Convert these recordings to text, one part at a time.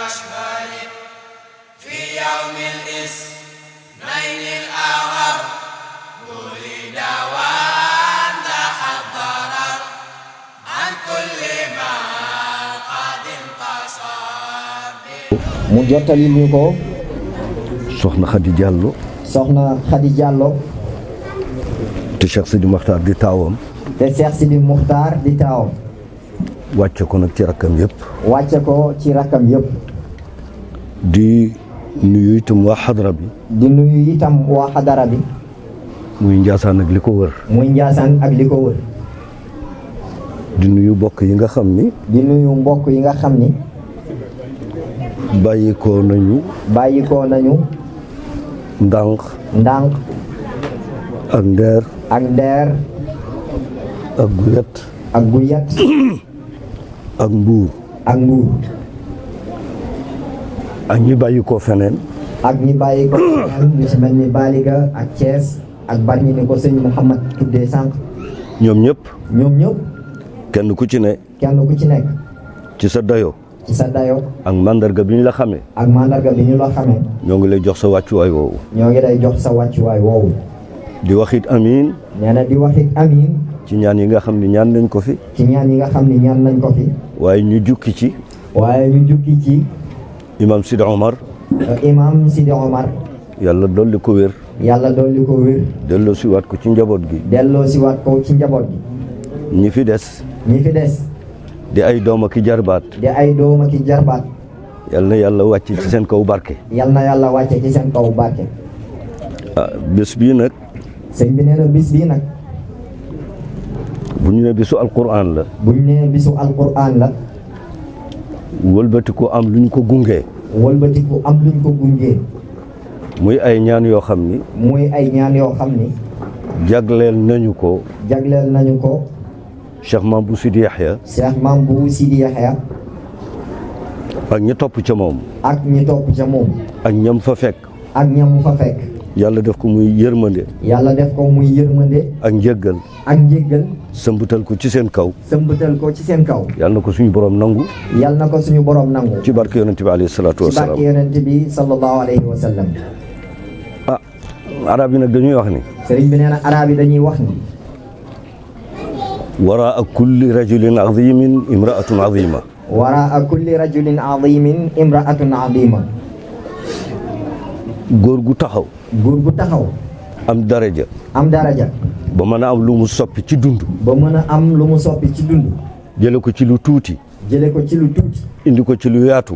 الأشهر في يوم الاثنين الآخر ولد وتحضر عن كل ما قد انتصر mu jottali ñu ko soxna Khady Diallo soxna Khady Diallo te Cheikh Sidi Mokhtar di taawam te Cheikh Sidi Mokhtar di taawam wàcce ko nag ci rakkam yëpp wàcce ko ci rakkam yëpp di nuyu itam waa xadara bi di nuyu itam waa xadara bi muy Njaasaan ak li ko wër muy Njaasaan ak li ko wër di nuyu mbokk yi nga xam ni di nuyu mbokk yi nga xam ni bàyyikoo nañu ndànk ak ndeer ak guyat ak mbuur ak ñi bàyyikoo feneen ñu ci mel ni Baliga ak Thiès ak Bargny ni ko sëñ Mouhamad tuddee sànq ñoom ñëpp kenn ku ci nekk ci sa dayo ak mandarga bi ñu la xamee ñoo ngi lay jox sa wàccuwaay woowu di waxit amiin nee na di waxit amiin ci ñaan yi nga xam ne ñaan nañ ko fi waaye ñu jukki ci imam Sidi Omar yàlla dolli ko wér delloo si waat ko ci njaboot gi ñi fi des di ay doom ak i jarbaat yal na yàlla wàcce ci seen kaw barke bés bii nag sëñ bi nee na bis bii nag bu ñu ne bisu alquran la wëlbati ko am lu ñu ko gungee muy ay ñaan yoo xam ni jagleel nañu ko Cheikh Mame Bou Sidi Yahya ak ñi topp ca moom ak ñam fa fekk yàlla def ko muy yërmande ak njëggal sëmbatal ko ci seen kaw yàlla na ko suñu borom nangu ci barke yonent bi alayhi salaatu wasalaam arab yi nag dañuy wax ni sëriñ bi nee na arab yi dañuy wax ni waraa kulli rajulin azimin imraatun azima góor gu taxaw am daraja ba mën a am lu mu soppi ci dund jële ko ci lu tuuti indi ko ci lu yaatu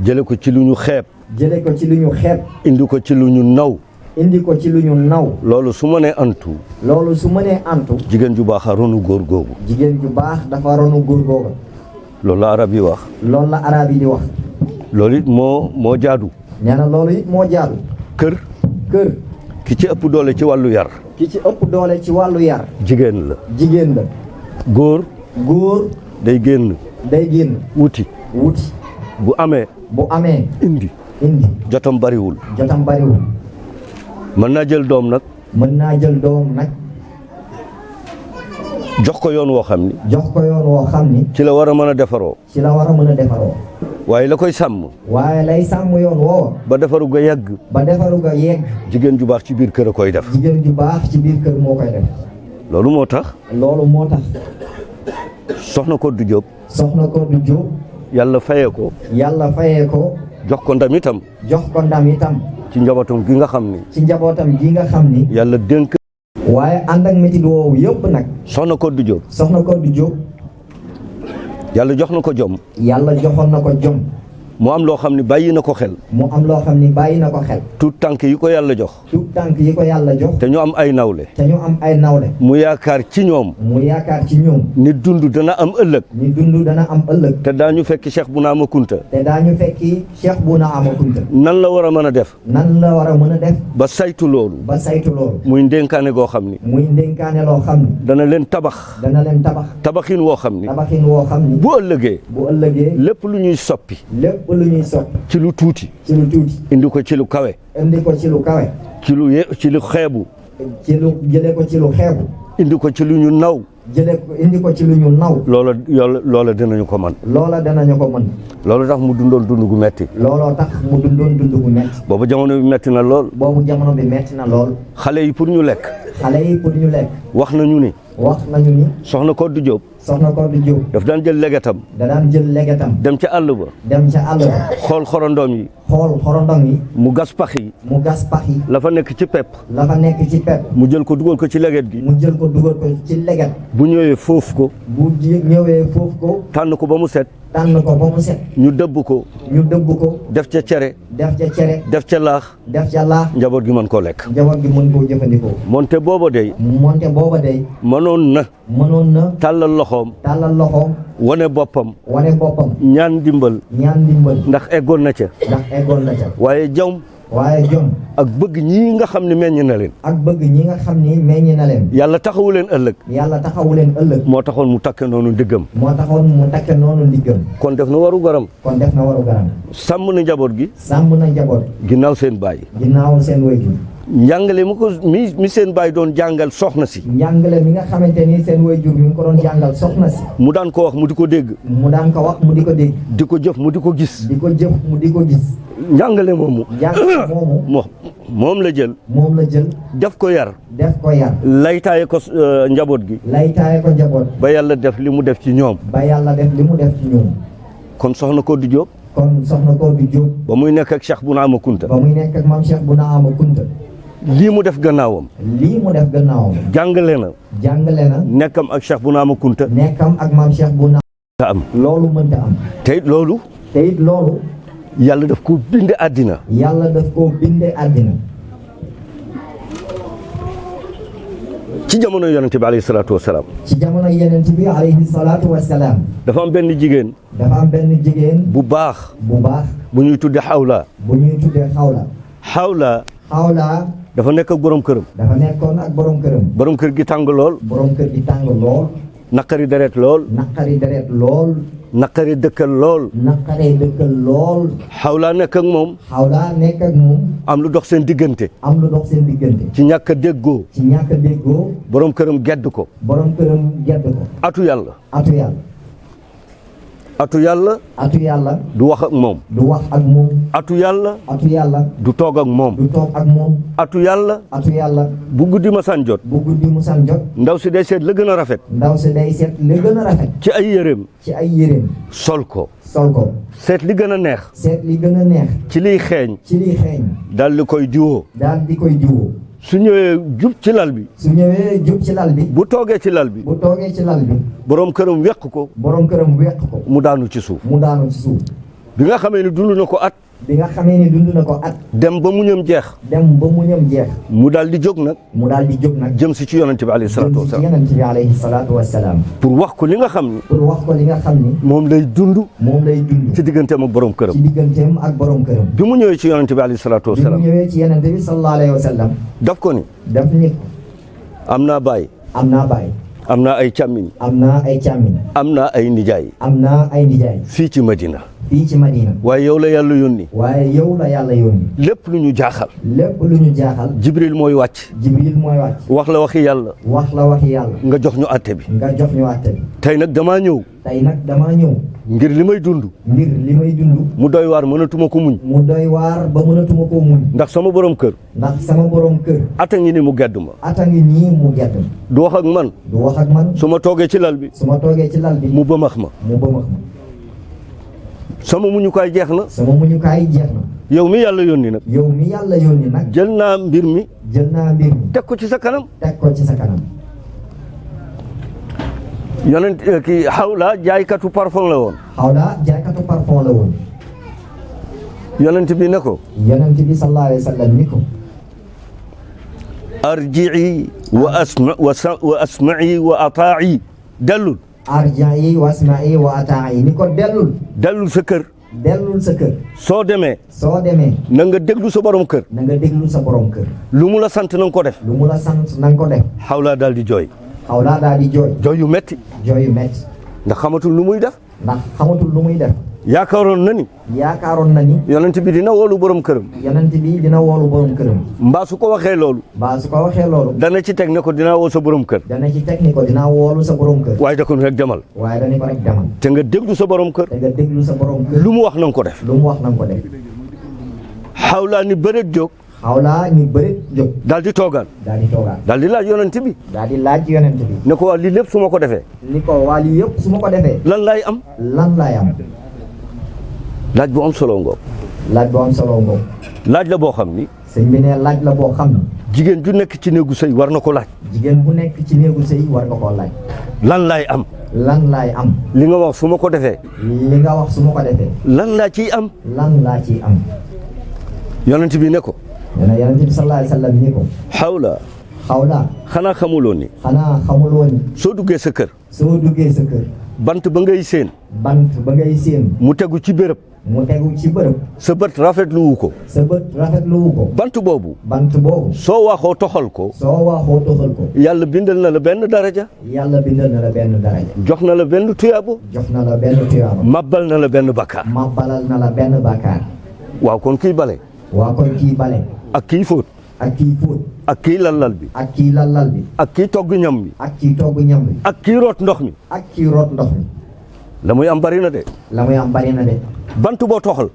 jële ko ci lu ñu xeeb indi ko ci lu ñu naw loolu su mënee antu jigéen ju baax a ronu góor googu loolu la arab yi wax di wax loolu it moo jaadu nee na loolu it moo jaadu kër ki ci ëpp doole ci wàllu yar jigéen la góor day génn wuti bu amee indi jotam bariwul mën naa jël doom nag jox ko yoon woo xam ni ci la war a mën a defaroo waaye la koy sàmm yoon woowa ba defaru ga yegg jigéen ju baax ci biir kër a koy def moo koy def loolu moo tax soxna Kodou Diop yàlla fayee ko jox ko ndam itam ci njabootam gi nga xam ni yàlla dénk waaye ànd ak métit woowu yëpp nag soxna Kodou Diop yàlla jox na ko jom joxoon na ko jom mu am loo xam ne bàyyi na ko xel tuut tànk yi ko yàlla jox te ñu am ay nawle mu yaakaar ci ñoom ni dund dana am ëllëg te daañu fekki Cheikh Bouna Ama Kunta nan la war a mën a def ba saytu loolu muy ndénkaane goo xam ni dana leen tabax tabaxin woo xam ni bu ëllëgee lépp lu ñuy soppi ci lu tuuti indi ko ci lu kawe ci lu xeebu jële ko ci lu xeebu indi ko ci lu ñu naw jëlee ko indi ko ci lu ñu naw. loola dinañu ko man. loola danañu ko mën. loolu tax mu dundoon dund gu metti. looloo tax mu dundoon dund gu metti. boobu jamono bi metti na lool. boobu jamono bi metti na lool. xale yi pour ñu lekk. wax nañu ni. soxna Koddu Diop. daf daan jël legetam. dem ca àll ba. xool xorondom yi. mu gas pax yi. la fa nekk ci pepp. mu jël ko dugal ko ci leget gi. bu ñëwee foofu ko. tànn ko ba mu set. ñu dëbb ko. def ca cere. def ca laax. njaboot gi mën koo lekk. jëfandikoo. moonte booba day. mënoon na. tàllal loxoom. wane boppam. ñaan dimbal. ndax eggoon na ca. waaye jom. ak bëgg ñii nga xam ne meññ na leen. yàlla taxawu leen ëllëg. moo taxoon mu takke noonu ndiggam. kon def na waru garam. sàmm na njaboot gi. ginnaaw seen baay. njàngale mi seen baay doon jàngal soxna si. njàngale mi nga xamante ni seen waajur mi ngi ko doon jàngal soxna si. mu daan ko wax mu di ko dégg. di ko jëf mu di ko gis. njàngale moomu. moom la jël. def ko yar. laytaaye ko njaboot gi. ba yàlla def li mu def ci ñoom. kon soxna Koddu Diop. ba muy nekk ak Cheikh Bounama Kunta. maam Cheikh Bounama Kunta. lii mu def gannaawam. jàngale na. nekkam ak Cheikh Bounama Kunta. maam Cheikh Bounama. loolu mënta am. te it loolu. yàlla daf koo binde àddina. ci jamono yonent bi alayhi salaatu wasalaam. dafa am benn jigéen. bu baax. bu ñuy tuddee xawla. xawla. dafa nekk ak borom këram. borom kër gi tàng lool. naqari deret lool. naqari dëkkal lool. xawla nekk ak moom. am lu dox seen diggante. ci ñàkk a déggoo. borom këram gedd ko. atu yàlla. du wax ak moom. atu yàlla. du toog ak moom. atu yàlla. bu guddi masaan jot. ndaw si day seet la gën a rafet. ci ay yéreem. sol ko. seet li gën a neex. ci liy xeeñ. daal di koy diwoo. su ñëwee jub ci lal bi. bu toogee ci lal bi. borom këram weq ko. mu daanu ci suuf. bi nga xamee ni dund na ko at. dem ba mu ñëm jeex. mu daal di jóg nag. jëm si ci yonent bi alayhi salaatu wasalaam. pour wax ko li nga xam ni. moom lay dund. ci digganteem ak borom këram. bi mu ñëwee ci yonent bi alayhi salaatu wasalaam. daf ko ni. am naa baay. am naa ay càmmiñ. am naa ay nijaay. fii ci Madina. waaye yow la yàlla yónni. lépp lu ñu jaaxal. Jibril mooy wàcc. wax la waxi yàlla. nga jox ñu àtte bi. tey nag damaa ñëw. ngir li may dund. mu doy waar mënatuma ko muñ. ndax sama borom kër. ata ngi ni mu gedd ma. du wax ak man. su ma toogee ci lal bi. mu bëmax ma. sama muñukaay jeex na. yow mi yàlla yónni nag. jël naa mbir mi. teg ko ci sa kanam. yonent kii xawla jaaykatu parfum la woon. yonent bi ne ko. sallallahu alayhi wa sallam ni ko. arji'i wa asma'i wa ataa'i dellul. arji'i wa asma'i wa ataa'i ni ko dellul sa kër. soo demee. na nga déglu sa borom kër. lu mu la sant na nga ko def. xawla daal di jooy. jooy yu metti. ndax xamatul lu muy def. yaakaaroon na ni yonent bi dina woolu borom këram mbaa su ko waxee loolu dana ci teg ne ko dinaa woo sa borom kër waaye da ko rek demal te nga déglu sa borom kër lu mu wax na nga ko def Xawla ni bëreet jóg daal di toogaan daal di laaj yonent bi ne ko waa lii lépp su ma ko defee lan laay am laaj bu am solo ngoog laaj la boo xam ni sëñ bi ne laaj la boo xam ni jigéen ju nekk ci néegu sëy war na ko laaj jigéen bu nekk ci néegu sëy war nga koo laaj lan laay am li nga wax su ma ko defee lan laa ciy am yonent bi ne ko yonent bi sallallahu alayhi wa sallam ni ko Xawla xanaa xamuloo ni soo duggee sa kër bant ba ngay séen mu tegu ci béréb sa bët rafetluwu ko bant boobu soo waxoo toxal ko yàlla bindal na la benn daraja jox na la benn tuyaabo mabbal na la benn bakkaar waaw kon kii bale ak kii fóot ak kii lallal bi ak kii togg ñam bi ak kii root ndox mi la muy am bari na de bant boo toxal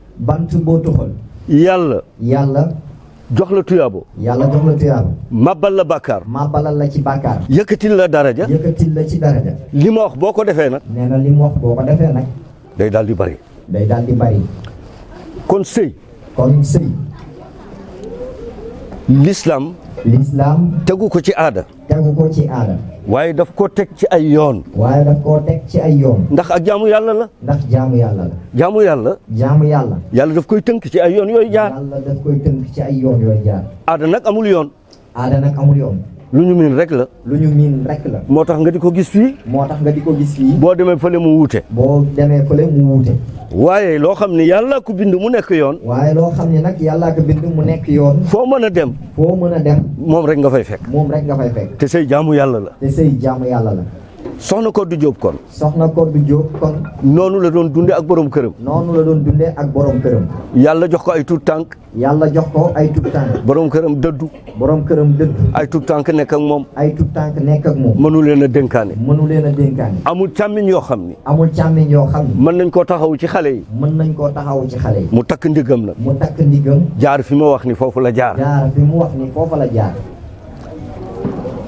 yàlla jox la tuyaabo mabbal la bàkkaar yëkkatil la daraja li ma wax boo ko defee nag day daal di bari kon sëy l'islam tegu ko ci aada waaye daf ko teg ci ay yoon ndax ak jaamu yàlla la jaamu yàlla daf koy tënk ci ay yoon yooyu jaar aada nag amul yoon lu ñu miin rek la moo tax nga di ko gis fii boo demee fële mu wuute waaye loo xam ne yàlla ko bind mu nekk yoon foo mën a dem moom rek nga fay fekk te sëy jaamu yàlla la soxna Kodou Diop kon noonu la doon dunde ak borom këram yàlla jox ko ay tuut tànk borom këram dëddu ay tuut tànk nekk ak moom mënu leen a dénkaane amul càmmiñ yoo xam ni mën nañ koo taxaw ci xale yi mu takk ndigam nag jaar fi ma wax ni foofu la jaar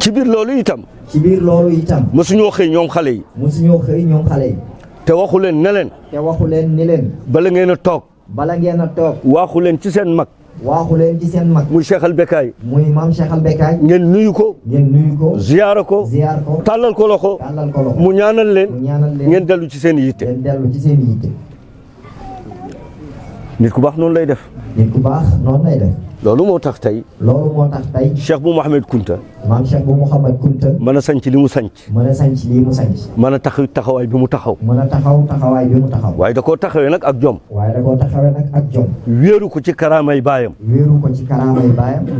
ci biir loolu itam mësuñoo xëy ñoom xale yi te waxu leen ne leen bala ngeen a toog waaxu leen ci seen mag muy Cheikh Al Becaye ngeen nuyu ko ziyaara ko tàllal ko loxo mu ñaanal leen ngeen dellu ci seen yitte nit ku baax noonu lay def loolu moo tax tey Cheikh bu Mouhamed Kunta mën a sanc li mu sanc mën a taxawaay bi mu taxaw waaye da koo taxawee nag ak jom wéeru ko ci karaamay baayam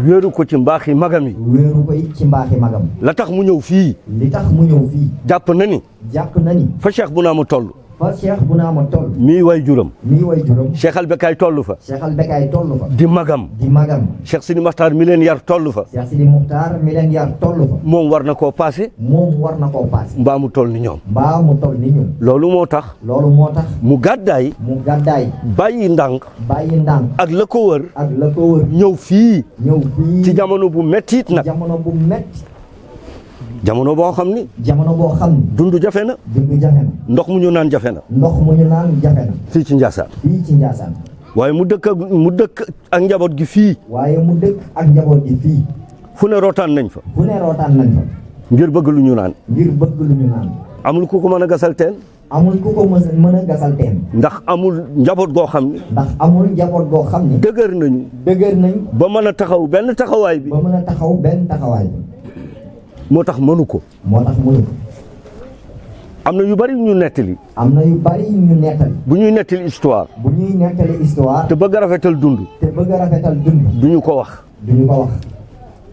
wéeru ko ci mbaaxi magam yi la tax mu ñëw fii jàpp na ni fa Cheikh bu naa ma toll mii way juram Cheikh Al Becaye toll fa di magam Cheikh Sidi Mokhtar mi leen yar toll fa moom war na koo paase mbaa mu toll ni ñoom loolu moo tax mu gàddaay bàyyi ndànk ak la ko wër ñëw fii ci jamono bu mettit nag jamono boo xam ni dund jafe na ndox mu ñu naan jafe na fii ci Ndiassane waaye mu dëkk ak njaboot gi fii fu ne rootaan nañ fa ngir bëgg lu ñu naan amul ku ko mën a gasal teen ndax amul njaboot goo xam ni dëgër nañu ba mën a taxaw benn taxawaay bi moo tax mënu ko am na yu bari ñu nettali bu ñuy nettali histoire te bëgg a rafetal dund duñu ko wax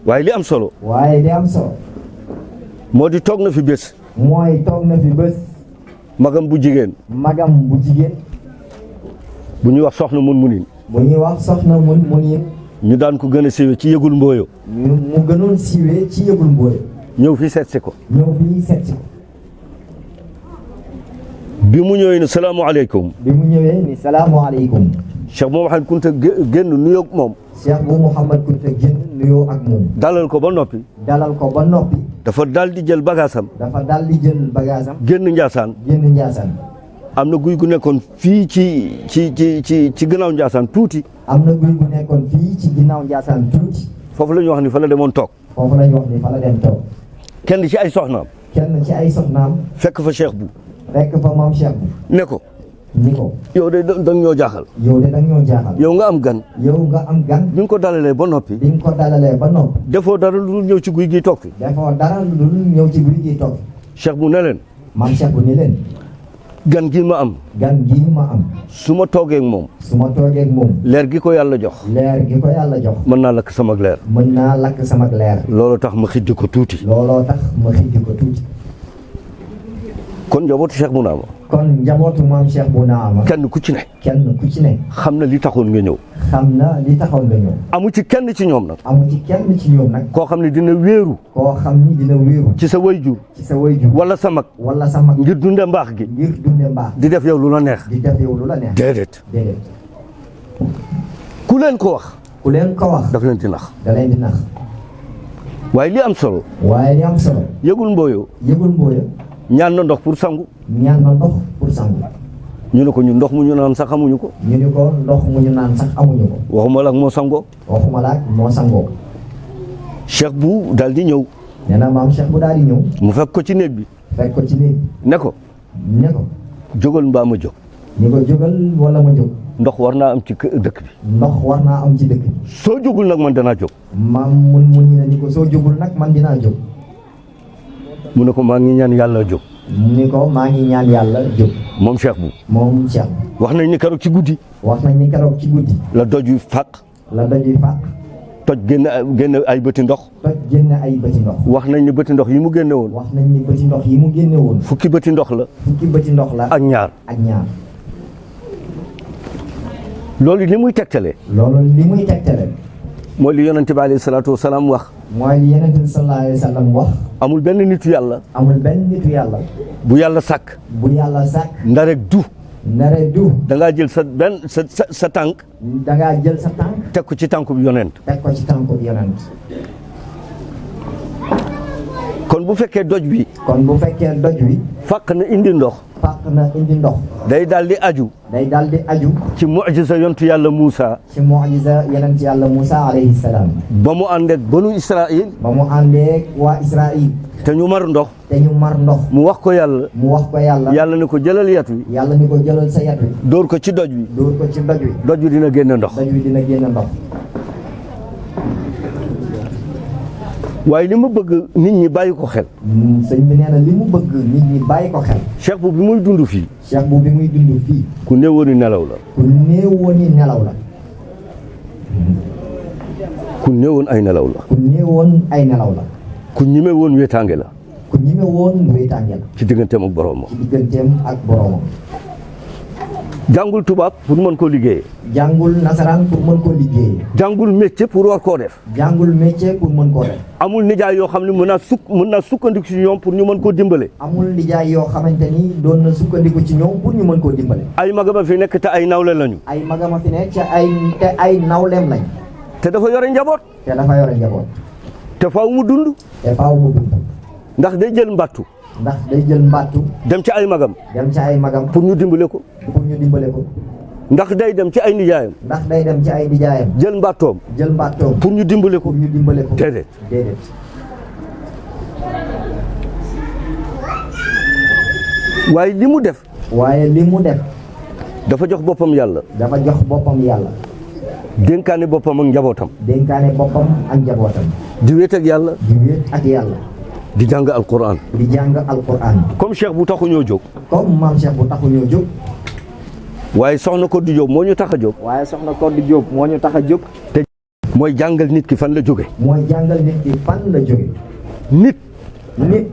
waaye li am solo moo di toog na fi bés magam bu jigéen bu ñuy wax soxna mun munin. bu ñuy wax soxna mun munin. ñu daan ko gën a siiwee ci yëgul mbooyo. mu gënoon siiwee ci yëgul mbooyo. ñëw fii seet si ko. ñëw fii seet si ko. bi mu ñëwee ni salaamualeykum. bi mu ñëwee ni salaamualeykum. Cheikh bu Mouhamed Kunta génn nuyoo ak moom. Cheikh bu Mouhamed Kunta génn nuyoo ak moom. dalal ko ba noppi. dalal ko ba noppi. dafa daal di jël bagaasam. dafa daal di jël bagaasam. génn Njaasaan. génn Njaasaan. am na guy gu nekkoon fii ci gannaaw Njaasaan tuuti. am na guy gu nekkoon fii ci ginnaaw Njaasaan tuuti. foofu la ñu wax ni fa la demoon toog. foofu la ñu wax ni fa la dem toog. kenn ci ay soxnaam. kenn ci ay soxnaam. fekk fa Cheikh bu. fekk fa maam Cheikh bu. ne ko. ni ko. yow de da ñoo jaaxal. yow de da ñoo jaaxal. yow nga am gan. yow nga am gan. bi nga ko dalalee ba noppi. bi nga ko dalalee ba noppi. defoo dara lu dul ñëw ci guy gi toog fi. defoo dara lu dul ñëw ci guy gi toog fi. Cheikh bu ne leen. maam Cheikh bu ni leen. gan gi ma am. gan gi ma am. su ma toogee ak moom. su ma toogee ak moom. leer gi ko yàlla jox. leer gi ko yàlla jox. mën naa lakk sama leer. mën naa lakk sama leer. loolu tax ma xiddi ko tuuti. looloo tax ma xiddi ko tuuti. kon njabootu Cheikh bu naama. kon njabootu maam Cheikh bu naama. kenn ku ci ne. kenn ku ci ne. xam na li taxoon nga ñëw. xam na li taxoon nga ñëw. amu ci kenn ci ñoom nag. amu ci kenn ci ñoom nag. koo xam ne dina wéeru. koo xam ni dina wéeru. ci sa wayjur. ci sa wayjur. wala sa mag. wala sa mag. ngir dunde mbaax gi. ngir dunde mbaax. di def yow lu la neex. di def yow lu la neex. déedéet. déedéet. ku leen ko wax. ku leen ko wax. daf leen di nax. da leen di nax. waaye li am solo. waaye li am solo. yëgul mbooyo. yëgul mbooyo. ñaan na ndox pour sangu. ñaan na ndox pour sangu. ñu ne ko ñu ndox mu ñu naan sax xamuñu ko. ñu ni ko ndox mu ñu naan sax amuñu ko. waxuma la ak moo sangoo. waxuma la ak moo sangoo. Cheikh bu daal di ñëw. nee na maam Cheikh bu daal di ñëw. mu fekk ko ci néeg bi. fekk ko ci néeg bi. ne ko. ne ko. jógal mbaa ma jóg. ni ko jógal wala ma jóg. ndox war naa am ci dëkk bi. ndox war naa am ci dëkk bi. soo jógul nag man danaa jóg. maam mun ñu ne ni ko soo jógul nag man dinaa jóg. mu ne ko maa ngi ñaan yàlla jóg. ni ko maa ngi ñaan yàlla jóg. moom Cheikh bu. moom Cheikh. wax nañ ni keroog ci guddi. wax nañ ni keroog ci guddi. la doj wi fàq. la doj wi fàq. toj génn ay bëti ndox. toj génn ay bëti ndox. wax nañ ni bëti ndox yi mu génne woon. wax nañ ni bëti ndox yi mu génne woon. fukki bëti ndox la. fukki bëti ndox la. ak ñaar. ak ñaar. loolu li muy tegtale. loolu li muy tegtale. mooy li yonente bi alayhi salaatu wasalaam wax. mooy li yonente bi sallallahu alayhi wa sallam wax. amul benn nitu yàlla. amul benn nitu yàlla. bu yàlla sàkk. bu yàlla sàkk. ndarek du. nare du. da ngaa jël sa tànk. da ngaa jël sa tànk. teg ko ci tànku bi yonent. teg ko ci tànku bi yonent. kon bu fekkee doj bi. kon bu fekkee doj wi. fàq na indi ndox. fàq na indi ndox. day daal di aju. day daal di aju. ci mu'jiza yontu yàlla Moussa. ci mu'jiza yonent yàlla Moussa alayhi salaam. ba mu ànd ak banu Israël. ba mu àndee waa Israël. te ñu mar ndox. te ñu mar ndox. mu wax ko yàlla. mu wax ko yàlla. yàlla ni ko jëlal yat wi. yàlla ni ko jëlal sa yat wi. dóor ko ci doj wi. dóor ko ci doj wi. doj wi dina génne ndox. doj wi dina génne ndox. waaye li ma bëgg nit ñi bàyyi ko xel. sëñ bi nee na li mu bëgg nit ñi bàyyi ko xel. Cheikh bu bi muy dund fii. Cheikh bu bi muy dund fii. ku néewoon nelaw la. ku néewoon nelaw la. ku néewoon ay nelaw la. ku néewoon ay nelaw la. ku ñime woon wéetaange la. ku ñime woon wéetaange la. ci digganteem ak boroomam. ci digganteem ak boroomam. jàngul tubaab pour mën koo liggéeyee. jàngul nasaraan pour mën koo liggéeyee. jàngul métier pour war koo def. jàngul métier pour mën koo def. amul nijaay yoo xam ne mën naa sukkandiku ci ñoom pour ñu mën koo dimbale. amul nijaay yoo xamante ni doon na sukkandiku ci ñoom pour ñu mën koo dimbale. ay magama fi nekk te ay nawle lañu. ay magama fi nekk te ay nawleem lañ. te dafa yore njaboot. te dafa yore njaboot. te faaw mu dund. te faaw mu dund. ndax day jël mbattu. ndax day jël mbattu. dem ci ay magam. dem ci ay magam. pour ñu dimbale ko. pour ñu dimbale ko. ndax day dem ci ay nijaayam. ndax day dem ci ay nijaayam. jël mbattoom. jël mbattoom. pour ñu dimbale ko. pour ñu dimbale ko. déedéet. déedéet. waaye li mu def. waaye li mu def. dafa jox boppam yàlla. dafa jox boppam yàlla. dénkaane boppam ak njabootam. dénkaane boppam ak njabootam. di wéet ak yàlla. di wéet ak yàlla. di jàng alquran. di jàng alquran. comme Cheikh bu taxu ñoo jóg. comme maam Cheikh bu taxu ñoo jóg. waaye soxna Codé Diop moo ñu tax a jóg. waaye soxna Codé Diop moo ñu tax a jóg. te mooy jàngal nit ki fan la jóge. mooy jàngal nit ki fan la jóge. nit. nit.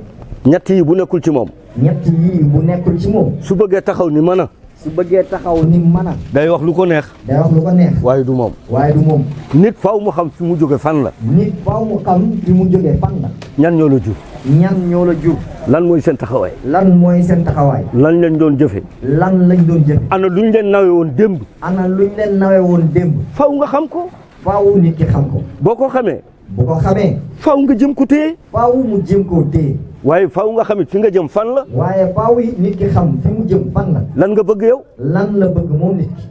ñett yi bu nekkul ci moom. ñett yii bu nekkul ci moom. su bëggee taxaw ni mën a. su bëggee taxaw ni mën a. day wax lu ko neex. day wax lu ko neex. waaye du moom. waaye du moom. nit faaw mu xam fi mu jóge fan la. nit faaw mu xam fi mu jóge fan la. ñan ñoo la jur. ñan ñoo la jur. lan mooy seen taxawaay. lan mooy seen taxawaay. lan lañ doon jëfe. lan lañ doon jëfe. ana luñ leen nawe woon démb. ana luñ leen nawe woon démb. faaw nga xam ko. faaw nit ki xam ko. boo ko xamee. bu ko xamee. faaw nga jëm ko téye. faaw mu jëm koo téye. waaye faaw nga xamit fi nga jëm fan la. waaye faaw it nit ki xam fi mu jëm fan la. lan nga bëgg yow. lan la bëgg moom nit ki.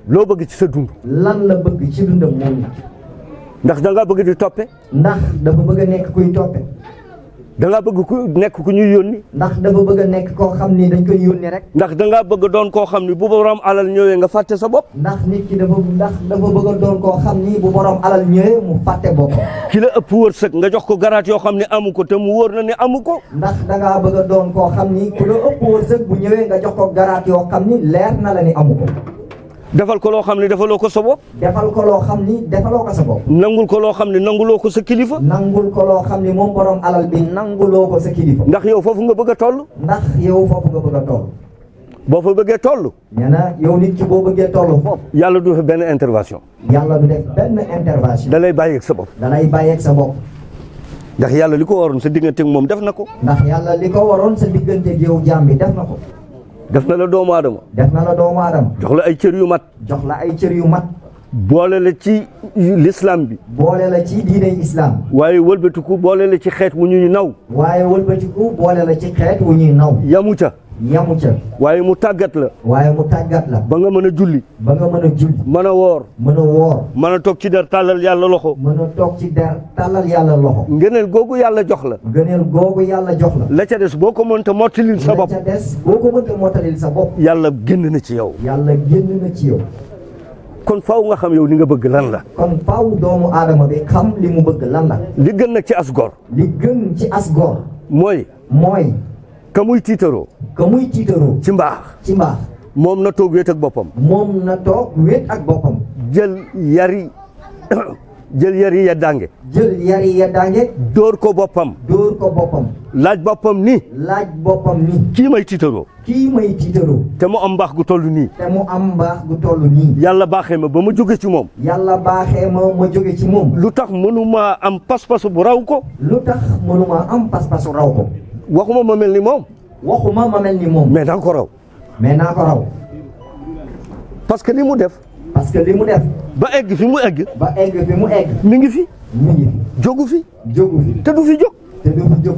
loo bëgg ci sa dund. lan la bëgg ci dundam moom nit ki. ndax da ngaa bëgg di toppe. ndax dafa bëgg a nekk kuy toppe. da ngaa bëgg ku nekk ku ñuy yónni. ndax dafa bëgg a nekk koo xam ni dañ koy yónni rek. ndax da ngaa bëgg doon koo xam ni bu borom alal ñëwee nga fàtte sa bopp. ndax nit ki dafa bëgg a doon koo xam ni bu borom alal ñëwee mu fàtte boppam. ki la ëpp wërsëg nga jox ko garaat yoo xam ne amu ko te mu wóor na ne amu ko. ndax da ngaa bëgg a doon koo xam ni ku la ëpp wërsëg bu ñëwee nga jox ko garaat yoo xam ni leer na la ni amu ko. defal ko loo xam ne defaloo ko sa bopp. defal ko loo xam ni defaloo ko sa bopp. nangul ko loo xam ne nanguloo ko sa kilifa. nangul ko loo xam ni moom borom alal bi nanguloo ko sa kilifa. ndax yow foofu nga bëgg a toll. ndax yow foofu nga bëgg a toll. boo fa bëggee toll. nee na yow nit ki boo bëggee toll foofu. yàlla du def benn intervention. yàlla du def benn intervention. da lay bàyyeeg sa bopp. da lay bàyyeeg sa bopp. ndax yàlla li ko waroon sa digganteeg moom def na ko. ndax yàlla li ko waroon sa digganteeg yow jaam bi def na ko. def na la doomu aadama. def na la doomu aadama. jox la ay cër yu mat. jox la ay cër yu mat. boole la ci l'islam bi. boole la ci diine islam. waaye wëlbatiku boole la ci xeet wu ñuy naw. waaye wëlbatiku boole la ci xeet wu ñuy naw. yamu ca. yamu ca. waaye mu tàggat la. waaye mu tàggat la. ba nga mën a julli. ba nga mën a julli. mën a woor. mën a woor. mën a toog ci der tàllal yàlla loxo. mën a toog ci der tàllal yàlla loxo. ngëneel googu yàlla jox la. ngëneel googu yàlla jox la. la ca des boo ko mënta mottalil sa bopp. la ca des boo ko mënta mottalil sa bopp. yàlla génn na ci yow. yàlla génn na ci yow. kon faaw nga xam yow li nga bëgg lan la. kon faaw doomu aadama bi xam li mu bëgg lan la. li gën nag ci as gor. li gën ci as gor. mooy. ka muy tiitaroo. ka muy tiitaroo. ci mbaax. ci mbaax. moom na toog wéet ak boppam. moom na toog wéet ak boppam. jël yari yeddaange. jël yari yeddaange. dóor ko boppam. dóor ko boppam. laaj boppam ni. laaj boppam ni. kii may tiitaroo. kii may tiitaroo. te mu am mbaax gu toll nii. te mu am mbaax gu toll nii. yàlla baaxee ma ba ma jóge ci moom. yàlla baaxee ma jóge ci moom. lu tax mënuma am pas-pasu bu raw ko. lu tax mënuma am pas-pasu raw ko. waxuma ma mel ni moom. waxuma ma mel ni moom. mais naa ko raw. mais naa ko raw. parce que li mu def. parce que li mu def. ba egg fi mu egg. ba egg fi mu egg. mi ngi fi. mi ngi fi. jógu fi. jógu fi. te du fi jóg. te du fi jóg.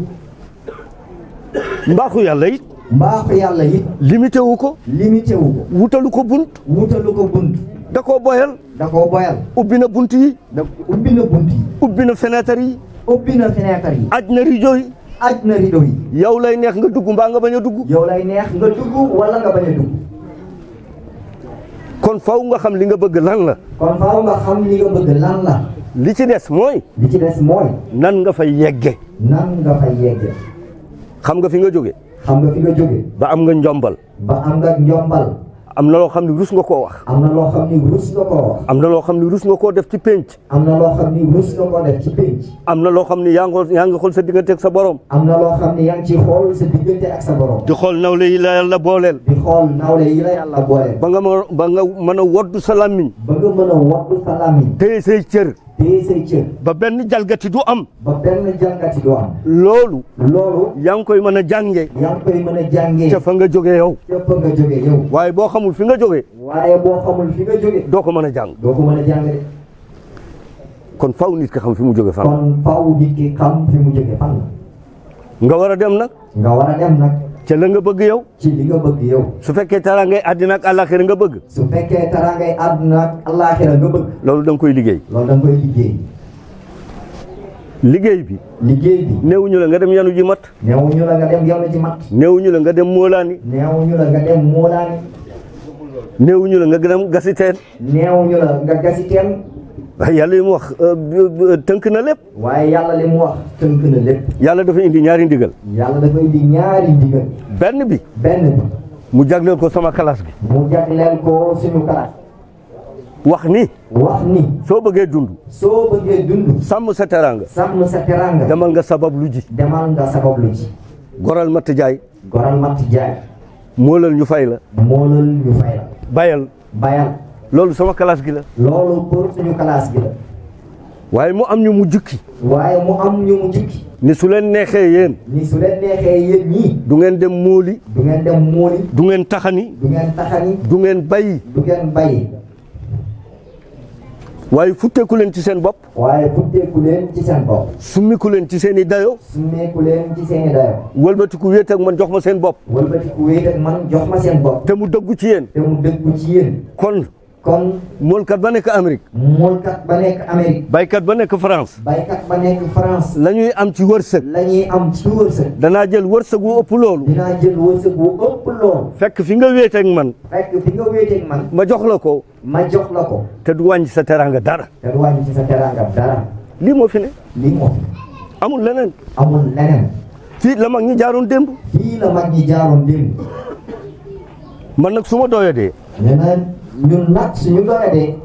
mbaaxu yàlla it. mbaaxu yàlla it. limité wu ko. limité wu ko. wutalu ko bunt. wutalu ko bunt. da koo boyal. da koo boyal. ubbi na bunt yi. ubbi na bunt yi. ubbi na fenêtre yi. ubbi na fenêtre yi. aj na rideau yi. aj na rideau yi. yow lay neex nga dugg mbaa nga bañ a dugg. yow lay neex nga dugg wala nga bañ a dugg. kon faw nga xam li nga bëgg lan la. kon faaw nga xam li nga bëgg lan la. li ci des mooy. li ci des mooy. nan nga fay yegge. nan nga fay yegge. xam nga fi nga jóge. xam nga fi nga jóge. ba am nga njombal. ba am nga njombal. am na loo xam ne rus nga koo wax. am na loo xam ni rus nga koo wax. am na loo xam ne rus nga koo def ci pénc. am na loo xam ni rus nga koo def ci pénc. am na loo xam ne yaa ngi xool sa diggante ak sa borom. am na loo xam ni yaa ngi ciy xool sa diggante ak sa borom. di xool nawle yi la yàlla booleel. di xool nawle yi la yàlla booleel. ba nga mën a woddu sa làmmiñ. ba nga mën a waddu sa làmmiñ. téye say cër. téye say cër. ba benn jalgati du am. ba benn jàngati du am. loolu. yaa ngi koy mën a jànge. yaa ngi koy mën a jàngee. ca fa nga jógee yow. ca fa nga jógee yow. waaye boo xamul fi nga jógee. waaye boo xamul fi nga jógee. doo ko mën a jàng. doo ko mën a jàng de. kon faw nit ki xam fi mu jóge fan. kon faw nit ki xam fi mu jóge fan la. nga war a dem nag. nga war a dem nag. ca la nga bëgg yow. ci li nga bëgg yow. su fekkee teraangay àddina ak àllaaxira nga bëgg. su fekkee teraangay àddina ak àllaaxira nga bëgg. loolu da nga koy liggéey. loolu da nga koy liggéey. liggéey bi. liggéey bi. néewuñu la nga dem yanu ji mat. néewuñu la nga dem yanu ji mat. néewuñu la nga dem moolaani. néewuñu la nga dem moolaani. néewuñu la nga dem gasi teen. néewuñu la nga gasi teen. waaye yàlla li mu wax tënk na lépp. waaye yàlla li mu wax tënk na lépp. yàlla dafa indi ñaari ndigal. yàlla dafa indi ñaari ndigal. benn bi. mu jagleel ko sama classe bi. mu jagleel ko suñu classe. wax ni. soo bëggee dund. sàmm sa teraanga. demal nga sabab lu ji. goral matt jaay. moolal ñu fay la. moolal ñu fay la. bayal. bayal. loolu sama classe gi la. loolu pour suñu classe gi la. waaye mu am ñu mu jukki. waaye mu am ñu mu jukki. ni su leen neexee yéen. ni su leen neexee yéen ñii. du ngeen dem móoli. du ngeen dem móoli. du ngeen taxani. du ngeen taxani. du ngeen bayi. du ngeen bayi. waaye futteeku leen ci seen bopp. waaye futteeku leen ci seen bopp. summiku leen ci seen i dayo. summeeku leen ci seen i dayo. wëlbatiku wéet ak man jox ma seen bopp. wëlbatiku wéet ak man jox ma seen bopp. te mu dëggu ci yéen. te mu dëggu ci yéen. kon. moolkat ba nekk Amérique. moolkat ba nekk Amérique. baykat ba nekk France. baykat ba nekk France. la ñuy am ci wërsëg. la ñuy am ci wërsëg. danaa jël wërsëg wu ëpp loolu. dinaa jël wërsëg wu ëpp loolu. fekk fi nga wéeteeg man. fekk fi nga wéeteeg man. ma jox la ko. ma jox la ko. te du wàññi sa teraanga dara. te du wàññi sa teraanga dara. lii moo fi ne. lii moo fi. amul leneen. amul leneen. fii la mag ñi jaaroon démb. fii la mag ñi jaaroon démb. man nag su ma doyadee. nee na ñun nag suñu doyadee.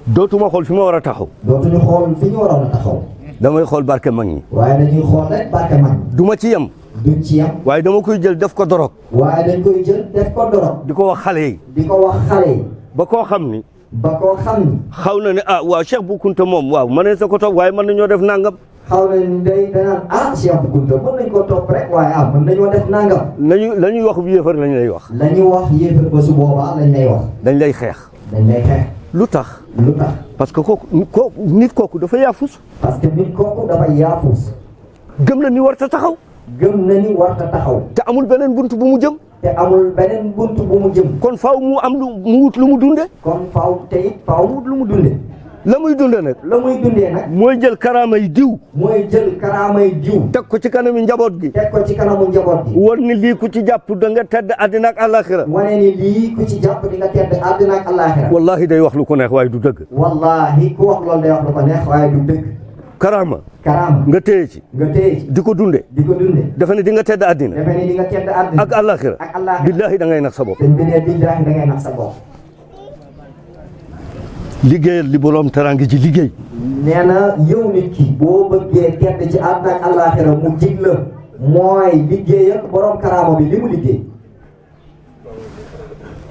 dootuma xool fi ma war a taxaw. dootuñu xool fi ñu waroon a taxaw. damay xool barke mag ñi. waaye dañuy xool rek barke mag ñi. du ma ci yem. duñ ci yem. waaye dama koy jël def ko dorog. waaye dañ koy jël def ko dorog. di ko wax xale yi. di ko wax xale yi. ba koo xam ni. ba koo xam ni. xaw na ne ah waaw Cheikh Bou Kounta moom waaw ma ne sa ko topp waaye mën nañoo def nangam. xaw nañ day danaan Cheikh Bou Kounta mën nañ koo topp rek waaye mën nañoo def nangam. la ñuy wax bu yéefar lañ lay wax. la ñuy wax yéefar ba su boobaa lañ lay wax. dañ lay xeex. dañ lay xeex. lu tax. lu tax. parce que nit kooku dafa yaafus. parce que nit kooku dafa yaafus. gëm na ni warta taxaw. gëm na ni warta taxaw. te amul beneen bunt bu mu jëm. te amul beneen bunt bu mu jëm. kon faaw mu am mu wut lu mu dunde. kon faaw te it faaw mu wut lu mu dunde. la muy dunde nag. la muy dundee nag. mooy jël karaama yi diw. mooy jël karaama yi diw. teg ko ci kanamu njaboot gi. teg ko ci kanamu njaboot gi. war ni lii ku ci jàpp da nga tedd àddina ak àllaaxira. wane ni lii ku ci jàpp di nga tedd àddina ak àllaaxira. wallahi day wax lu ko neex waaye du dëgg. wallahi ku wax loolu day wax lu ko neex waaye du dëgg. karaama. karaama. nga téye ci. nga téye ci. di ko dunde. di ko dunde. dafa ne di nga tedd àddina. dafa ne di nga tedd àddina. ak àllaaxira. ak àllaaxira. billahi da ngay nax sa bopp. te bi ne billahi da ngay nax sa bopp. liggéeyal li borom teraanga ji liggéey. nee na yow nit ki boo bëggee tedd ci àddina ak àllaaxira mu jig la mooy liggéeyal borom karaama bi li mu liggéey.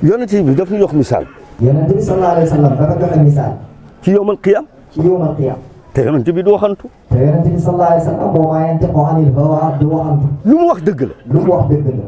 yonent bi daf ñu jox misaal. yonent bi sallallahu alayhi wa sallam dafa joxe misaal. ci yawmal qiyaam. ci yawmal qiyaam. te yonent bi du waxantu. te yonent bi sallallahu alayhi wa sallam moo maa yantiqu anil hawaa du waxantu. lu mu wax dëgg la. lu mu wax dëgg la.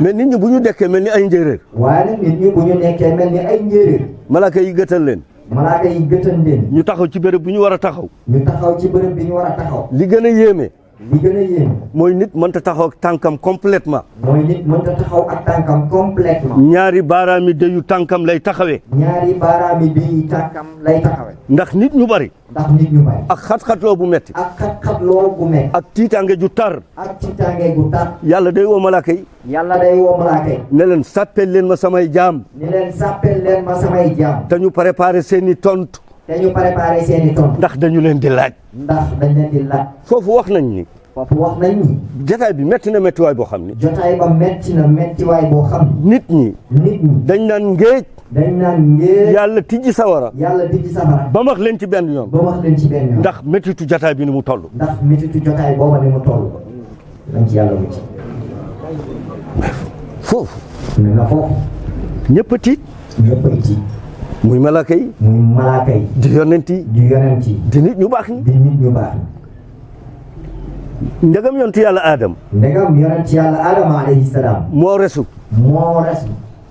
mais nit ñi bu ñu dekkee mel ni ay njéeréer. waaye nag nit ñi bu ñu nekkee mel ni ay njéeréer. malaaka yi gëtal leen. malaaka yi gëtal leen. ñu taxaw ci béréb bu ñu war a taxaw. ñu taxaw ci bërëb bi ñu war a taxaw. li gën a yéeme. li gën a yéeme. mooy nit mënta taxaw ak tànkam complètement. mooy nit mënta taxaw ak tànkam complètement. ñaari baaraami deyu tànkam lay taxawee. ñaari baaraami bi tànkam lay taxawee. ndax nit ñu bari. ndax nit ñu bari. ak xat-xatloo bu metti. ak xat-xatloo bu metti. ak tiitaange ju tar. ak tiitaange gu tar. yàlla day woo malaaka yi. yàlla day woo malaaka yi. ne leen sàppel leen ma samay jaam. ni leen sàppel leen ma samay jaam. te ñu préparé seeni tontu. te ñu préparé seeni tontu. ndax dañu leen di laaj. ndax dañ leen di laaj. foofu wax nañ ni. foofu wax nañ ni. jotaay bi metti na mettiwaay boo xam ni. jotaay ba metti na mettiwaay boo xam ni. nit ñi. nit ñi. dañ naan ngéej. dañ naan ngéej. yàlla tijji sawara. yàlla di ci safara. ba max leen ci benn yoon. ba wax leen ci benn yoon. ndax mettitu jotaay bi ni mu toll. ndax mettitu jotaay booba ni mu toll. nañ ci yàlla mucc. foofu. ne na foofu. ñëpp a tiit. ñëpp ay tiit. muy malaaka yi. muy malaaka yi. di yonent yi. di yonent yi. di nit ñu baax ñi. di nit ñu baax ñi. ndegam yontu yàlla Adam. ndegam yonent yàlla Adama alayhi salaam. moo resu. moo res.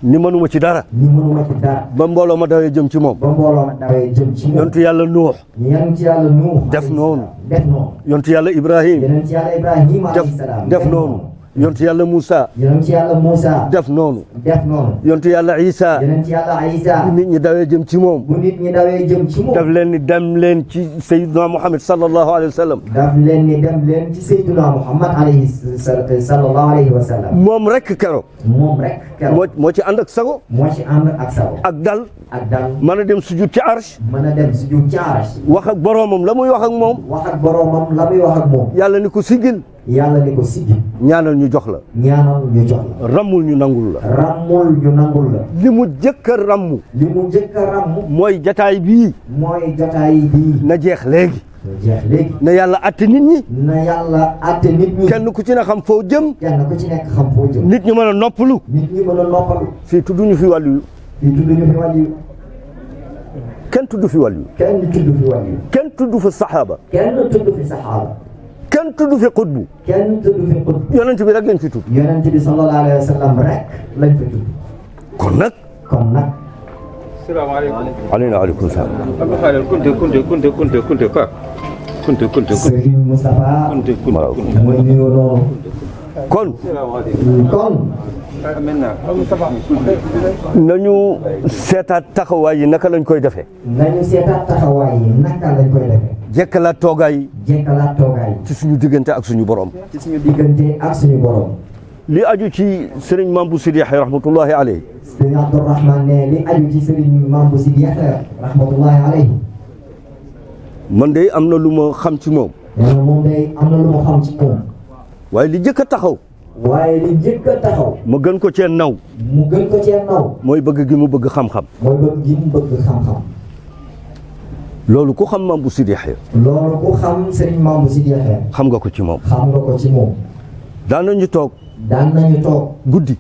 ni mënuma ci dara. ni mënuma ci dara. ba mbooloo ma dawee jëm ci moom. ba mbooloo ma dawee jëm ci moom. yontu yàlla Nuux. yonent yàlla Nuux. def noonu. def noonu. yontu yàlla Ibrahim. yonent yàlla Ibrahima alayhi salaam. def noonu. yontu yàlla Moussa. yonent yàlla Moussa. def noonu. def noonu. yontu yàlla Isa. yonent yàlla Isa. nit ñi dawee jëm ci moom. bu nit ñi dawee jëm ci moom. daf leen ni dem leen ci Seydina Muhammad sallallahu alayhi wa sallam. daf leen ni dem leen ci Seydina Muhammad alayhi sallallahu alayhi wa sallam. moom rek keroog. moom rek keroog. moo ci ànd ak sago. moo ci ànd ak sago. ak dal. ak dal. mën a dem sujud ci arsh. mën a dem sujud ci arsh. wax ak boroomam la muy wax ak moom. wax ak boroomam la muy wax ak moom. yàlla ni ko siggil. yàlla ni ko siggi. ñaanal ñu jox la. ñaanal ñu jox la. rammul ñu nangul la. rammul ñu nangul la. li mu jëkk a rammu. li mu njëkk a ramm. mooy jataay bii. mooy jotaay bii. na jeex léegi. jeex léegi. na yàlla atte nit ñi. na yàlla atte nit ñi. kenn ku ci ne xam foo jëm. kenn ku ci nekk xam foo jëm. nit ñi mën a noppalu. nit ñi mën a noppalu. fii tudduñu fi wàllu yu. fii tudduñu fi wàllu yu. kenn tudd fi wàllu yu. kenn tudd fi wàllu yu. kenn tudd fi saxaaba. kenn tudd fi saxaaba. kenn tudd fi xutbu. kenn tudd fi xutbu. yonent bi rek lañ fi tudd. yonent bi sallallahu alayhi wa sallam rek lañ fi tudd. kon nag. kon nag. salaamaaleykum. aleykum salaam. kunte Serigne Moustapha. waaw. mooy nuyoo noonu. kon. kon. nañu seetaat taxawaay yi naka lañ koy defee. nañu seetaat taxawaay yi naka lañ koy defee. jekkalaat toogaay yi. jekkalaat toogaay. ci suñu diggante ak suñu borom. ci suñu diggante ak suñu borom. li aju ci Serigne Mame Bou Sidi Yaxya rahmatullahi alayhi. Serigne Abdourahmane ne li aju ci Serigne Mame Bou Sidi Yaxya rahmatullahi alayhi. man de am na lu ma xam ci moom. nee na moom day am na lu ma xam ci moom. waaye li jëkk a taxaw. waaye li njëkk a taxaw. ma gën ko cee naw. mu gën ko cee naw. mooy bëgg gi mu bëgg xam-xam. mooy bëgg gi mu bëgg xam-xam. loolu ku xam Mame Bou Sidi Yaxya. loolu ku xam Serigne Mame Bou Sidi Yaxya. xam nga ko ci moom. xam nga ko ci moom. daan nañu toog. daan nañu toog. guddi.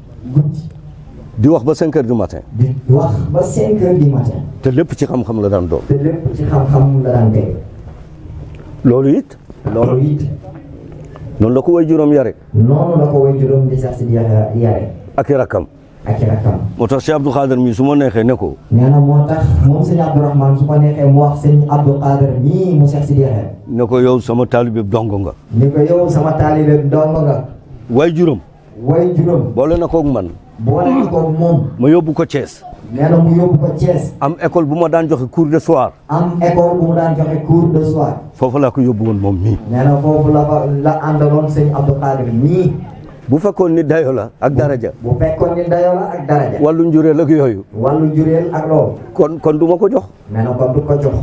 di wax ba 5 heures du matin. di wax ba 5 heures du matin. te lépp ci xam-xam la daan doon. te lépp ci xam-xam la daan tege. loolu it. loolu it. noonu la ko way juróom yare. noonu la ko way juróom di Cheikh Sidi Yaxya yare. ak i rakkam. ak i rakkam. moo tax Cheikh Abdou Khader mi su ma neexee ne ko. nee na moo tax moom sëñ Abdourahmane su ko neexee mu wax sëñ Abdou Khader mii mu Cheikh Sidi Yaxya. ne ko yow sama taalibe dongo nga. ni ko yow sama taalibe dongo nga. way juróom. way juróom. boole na koog man. boole na koog moom. ma yóbbu ko Thiès. nee na mu yóbbu ko Thiès. am école bu ma daan joxe cours de soir. am école bu mu daan joxe cours de soir. foofu laa ko yóbbu woon moom mii. nee na foofu la àndaloon sëñ Abdou Khader mii. bu fekkoon ni dayo la ak daraja. bu fekkoon ni dayo la ak daraja. wàllu njureel ak yooyu. wàllu jureel ak loolu. kon du ma ko jox. nee na kon du ko jox.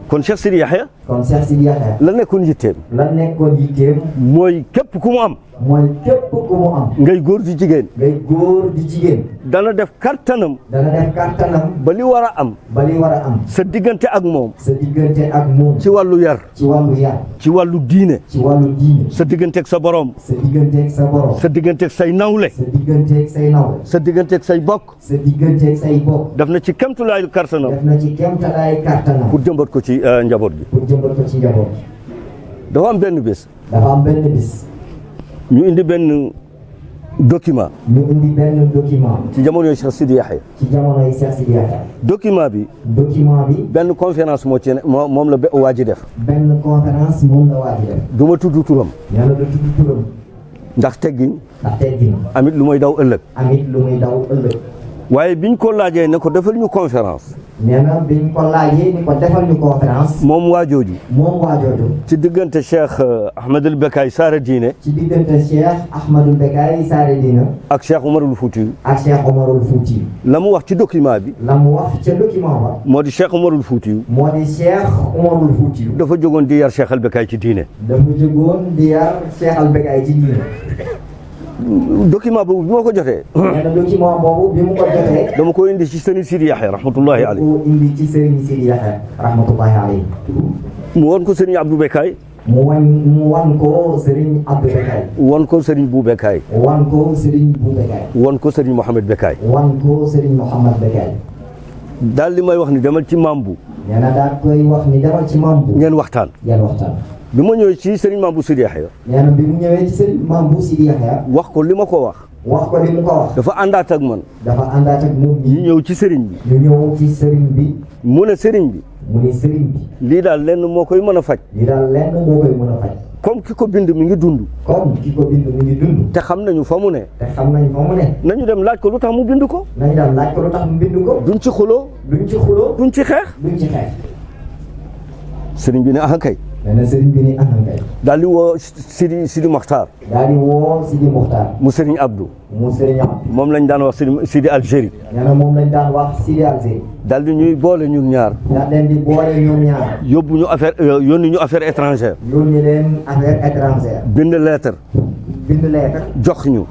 kon Cheikh Sidi Yaxya. kon Cheikh Sidi Yaxya. la nekkoon yitteem. la nekkoon yitteem. mooy képp ku mu am. mooy képp ku mu am. ngay góor di jigéen. ngay góor di jigéen. dana def kattanam. dana def kàttanam. ba li war a am. ba li war a am. sa diggante ak moom. sa diggante ak moom. ci wàllu yar. ci wàllu yar. ci wàllu diine. ci wàllu diine. sa diggante ak sa borom. sa diggante ak sa borom. sa diggante ak say nawle. sa diggante ak say nawle. sa diggante ak say bokk. sa diggante ak say bokk. daf na ci kemtulaayu kartanam. def na ci kéemtalaay kàttanam. pour jëmbat ko ci njaboot gi. pour jëmbat ko ci njaboot. dafa am benn bés. dafa am benn bis. ñu indi benn document. ñu indi benn document. ci jamono Cheikh Sidi Yaxya. ci jamonoy Cheikh Sidi Yaxya. document bi. document bi. benn conférence moo ci ne moom la waa ji def. benn conférence moom la waa ji def. du ma tudd turam. yàlla du tudd turam. ndax teggin. ndax teggin. amit lu may daw ëllëg. amit lu muy daw ëllëg. waaye biñ ko laajee ne ko defal ñu conférence. nee na biñ ko laajee ni ko defal ñu conférence. moom waa jooju. moom waa jooju. ci diggante Cheikh Ahmadul Bekkaay Saara Diine. ci diggante Cheikh Ahmadul Bekkaay Saara Diine. ak Cheikh Omarul Fouti. ak Cheikh Omarul Fouti. la mu wax ci document bi. la mu wax ca document ba. moo di Cheikh Omarul Fouti. moo di Cheikh Omarul Fouti. dafa jógoon di yar Cheikh al Bekkaay ci diine. dafa jógoon di yar Cheikh al Bekkaay ci diine. document boobu bi ma ko jotee. nee na document boobu bi mu ko jotee. dama ko indi ci Serigne Sidi Yaxya rahmatullahi alayhi. ko indi ci Serigne Sidi Yaxya rahmatullahi alayhi. mu won ko Serigne Abdou Bekkaay. mu wan ko Serigne Abdou Bekkaay. won ko Serigne Bou Bekkaay. wan ko Serigne Bou Bekkaay. won ko Serigne Mohamed Bekkaay. wan ko Serigne Mohamed Bekkaay. daal li may wax ni demal ci Mame Bou. nee na daal koy wax ni demal ci Mame Bou. ngeen waxtaan. ngeen waxtaan. bi ma ñëwee ci Serigne Mame Bou Sidi Yaxya. nee na bi mu ñëwee ci Serigne Mame Bou Sidi Yaxya. wax ko li ma ko wax. wax ko li mu ko wax. dafa àndaat ak man. dafa àndaat ak moom ñu ñëw ci Serigne bi. ñu ñëw ci Serigne bi. mu ne Serigne bi. mu ne Serigne bi. lii daal lenn moo koy mën a faj. lii daal lenn moo koy mën a faj. comme ki ko bind mi ngi dund. comme ki ko bind mi ngi dund. te xam nañu fa mu ne. te xam nañ fa mu ne. nañu dem laaj ko lu tax mu bind ko. nañu dem laaj ko lu tax mu bind ko. duñ ci xuloo. duñ ci xuloo. duñ ci xeex. duñ ci xeex. Serigne bi ne ah kay. nee na Serigne bi ni aham kay. daal di woo Sidi Mokhtar. daal di woo Sidi Mokhtar. mu Serigne Abdou. mu Serigne Abdou. moom lañ daan wax Sidi Algérie. nee na moom lañ daan wax Sidi Algérie. daal di ñuy boole ñun ñaar. daal leen di boole ñoom ñaar. yóbbu ñu affaire yónni ñu affaire étrangère. yónni leen affaire étrangère. bind lettre. bind lettre. jox ñu.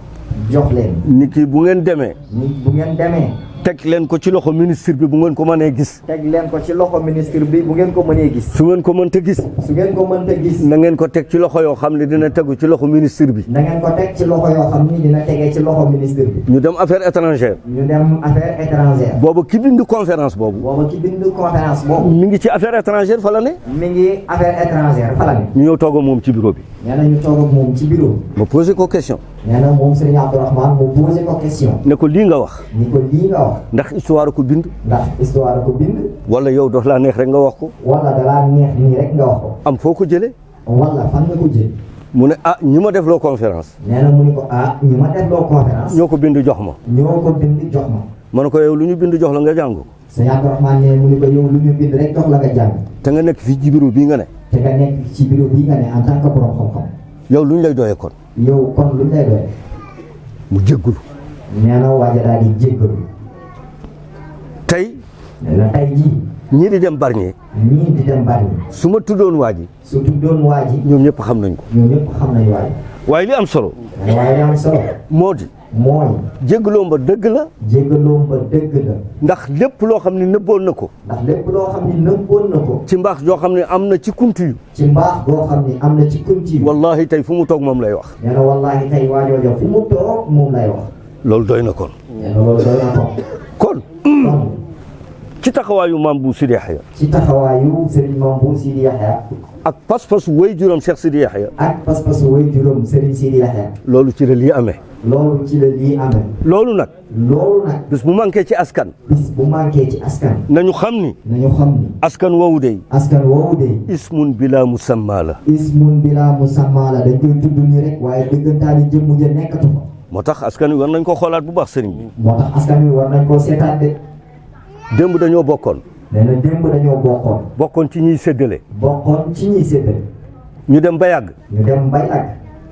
jox leen. ni kii bu ngeen demee. ni bu ngeen demee. teg leen ko ci loxo ministre bi bu ngeen ko mënee gis. teg leen ko ci loxo ministre bi bu ngeen ko mënee gis. su ngeen ko mënta gis. su ngeen ko mënta gis. na ngeen ko teg ci loxo yoo xam ne dina tegu ci loxo ministre bi. na ngeen ko teg ci loxo yoo xam ni dina tegee ci loxo ministre bi. ñu dem affaire étrangère. ñu dem affaire étrangère. boobu ki bind conférence boobu. boobu ki bind conférence boobu. mi ngi ci affaire étrangère fa la ne. mi ngi affaire étrangère fa la ne. ñu ñëw toog ak moom ci bureau bi. nee na ñu toog ak moom ci bureau bi. ma posé ko question. nee na moom Serigne Abdourahmane mu posé ko question. ne ko lii nga wax. ni ko lii nga wax. ndax histoire ko bind. ndax histoire ko bind. wala yow dox laa neex rek nga wax ko. wala dalaa neex nii rek nga wax ko. am foo ko jëlee. wala fan nga ko jël. mu ne ah ñi ma def loo conférence. nee na mu ni ko ah ñi ma def loo conférence. ñoo ko bind jox ma. ñoo ko bind jox ma. ma ne ko yow lu ñu bind jox la nga jàng ko. Serigne Abdourahmane ne mu ni ko yow lu ñu bind rek jox la nga jàng. te nga nekk fii ci bureau bii nga ne. te nga nekk ci bureau bii nga ne en tant que borom xam-xam. yow lu ñu lay doyee kon. yow kon lu ñu lay doyee. mu jéggulu. nee na waaja daal di jéggalu. tey. nee na tey jii. ñii di dem Bargny. ñii di dem Bargny. su ma tuddoon waa ji. su tuddoon waa ji. ñoom ñëpp xam nañ ko. ñoom ñëpp xam nañ waa ji. waaye li am solo. waaye li am solo. moo di. mooy. jéggaloom ba dëgg la. jéggaloom ba dëgg la. ndax lépp loo xam ne nëbboon na ko. ndax lépp loo xam ni nëbboon na ko. ci mbaax joo xam ne am na ci kuntu yu. ci mbaax goo xam ni am na ci kunti yu. wallahi tey fu mu toog moom lay wax. nee na wallahi tey waajoojo fu mu toog moom lay wax. loolu doy na kon. nee na loolu doy na ko. kon. kon. ci taxawaayu maam bu Sidi Yaxya. ci taxawaayu Serigne Mame Bou Sidi Yaxya. ak pas-pasu way juróom Cheikh Sidi Yaxya. ak pas-pasu way juróom Serigne Sidi Yaxya. loolu ci la lii amee. loolu ci la lii amee. loolu nag. loolu nag. bis bu manqué ci askan. bis bu manqué ci askan. nañu xam ni. nañu xam ni. askan woowu de. askan woowu de. ismun bila musamma la. ismun bila musamma la dañ koy tudd nii rek waaye dëggantaani jëmm ja nekkatu fa. moo tax askan wi war nañ ko xoolaat bu baax sëriñ bi. moo tax askan wi war nañ koo seetaat de. démb dañoo bokkoon. nee na démb dañoo bokkoon. bokkoon ci ñiy séddale. bokkoon ci ñiy séddale. ñu dem ba yàgg. ñu dem ba yàgg.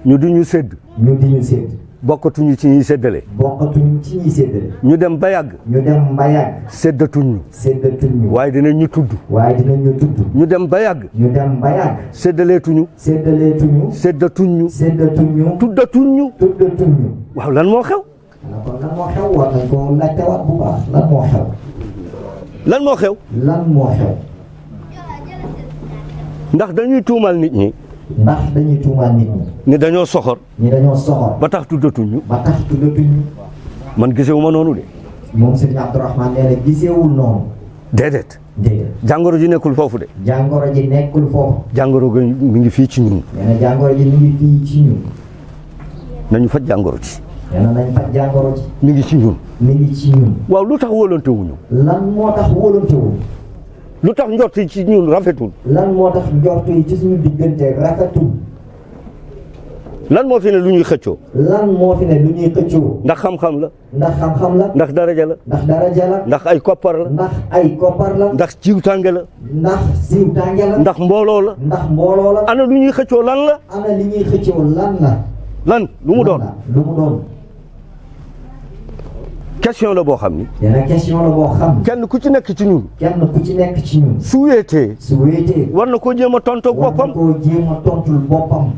ñu di ñu sédd. ñu di ñu sédd. bokkatuñu ci ñiy séddale. bokkatuñ ci ñiy séddale. ñu dem ba yàgg. ñu dem ba yàgg. séddatuñu. séddatuñ. waaye dinañ ñu tudd. waaye dinañ ñu tudd. ñu dem ba yàgg. ñu dem ba yàgg. séddaleetuñu. séddaleetuñu. séddatuñu. séddatuñu. tuddatuñu. tuddatuñu. waaw lan moo xew. kon lan moo xew war nañ ko laajtewaat bu baax lan moo xew. lan moo xew. lan moo xew. ndax dañuy tuumal nit ñi. ndax dañuy tuumaal nit ñi. ni dañoo soxor. ñi dañoo soxor. ba tax tuddatuñu. ba tax tuddatuñu. man gisewu ma noonu de. moom Serigne Abdourahmane nee na giseewul noonu. déedéet. déedéet. jàngoro ji nekkul foofu de. jàngoro ji nekkul foofu. jàngoro gi mi ngi fii ci ñun. nee na jàngoro ji mi ngi fii ci ñun. nañu faj jàngoro ji. nee na nañ faj jàngoro ji. mi ngi ci ñun. mi ngi ci ñun. waaw lu tax wóolante wuñu. lan moo tax wóolantewul. lu tax njort yi ci ñun rafetul. lan moo tax njort yi ci suñu diggante rafetul. lan moo fi ne lu ñuy xëccoo. lan moo fi ne lu ñuy xëccoo. ndax xam-xam la. ndax xam-xam la. ndax daraja la. ndax daraja la. ndax ay koppar la. ndax ay koppar la. ndax ciwtànge la. ndax siiw tànge la. ndax mbooloo la. ndax mbooloo la. ana lu ñuy xëccoo lan la. ana li ñuy xëccoo lan la. lan lu mu doon. lu mu doon. question la boo xam ni. dana question la boo xam. kenn ku ci nekk ci ñun. kenn ku ci nekk ci ñun. su wéetee. su wéetee. war na koo jéem a tontoog war na boppam. koo jéem a tontul boppam.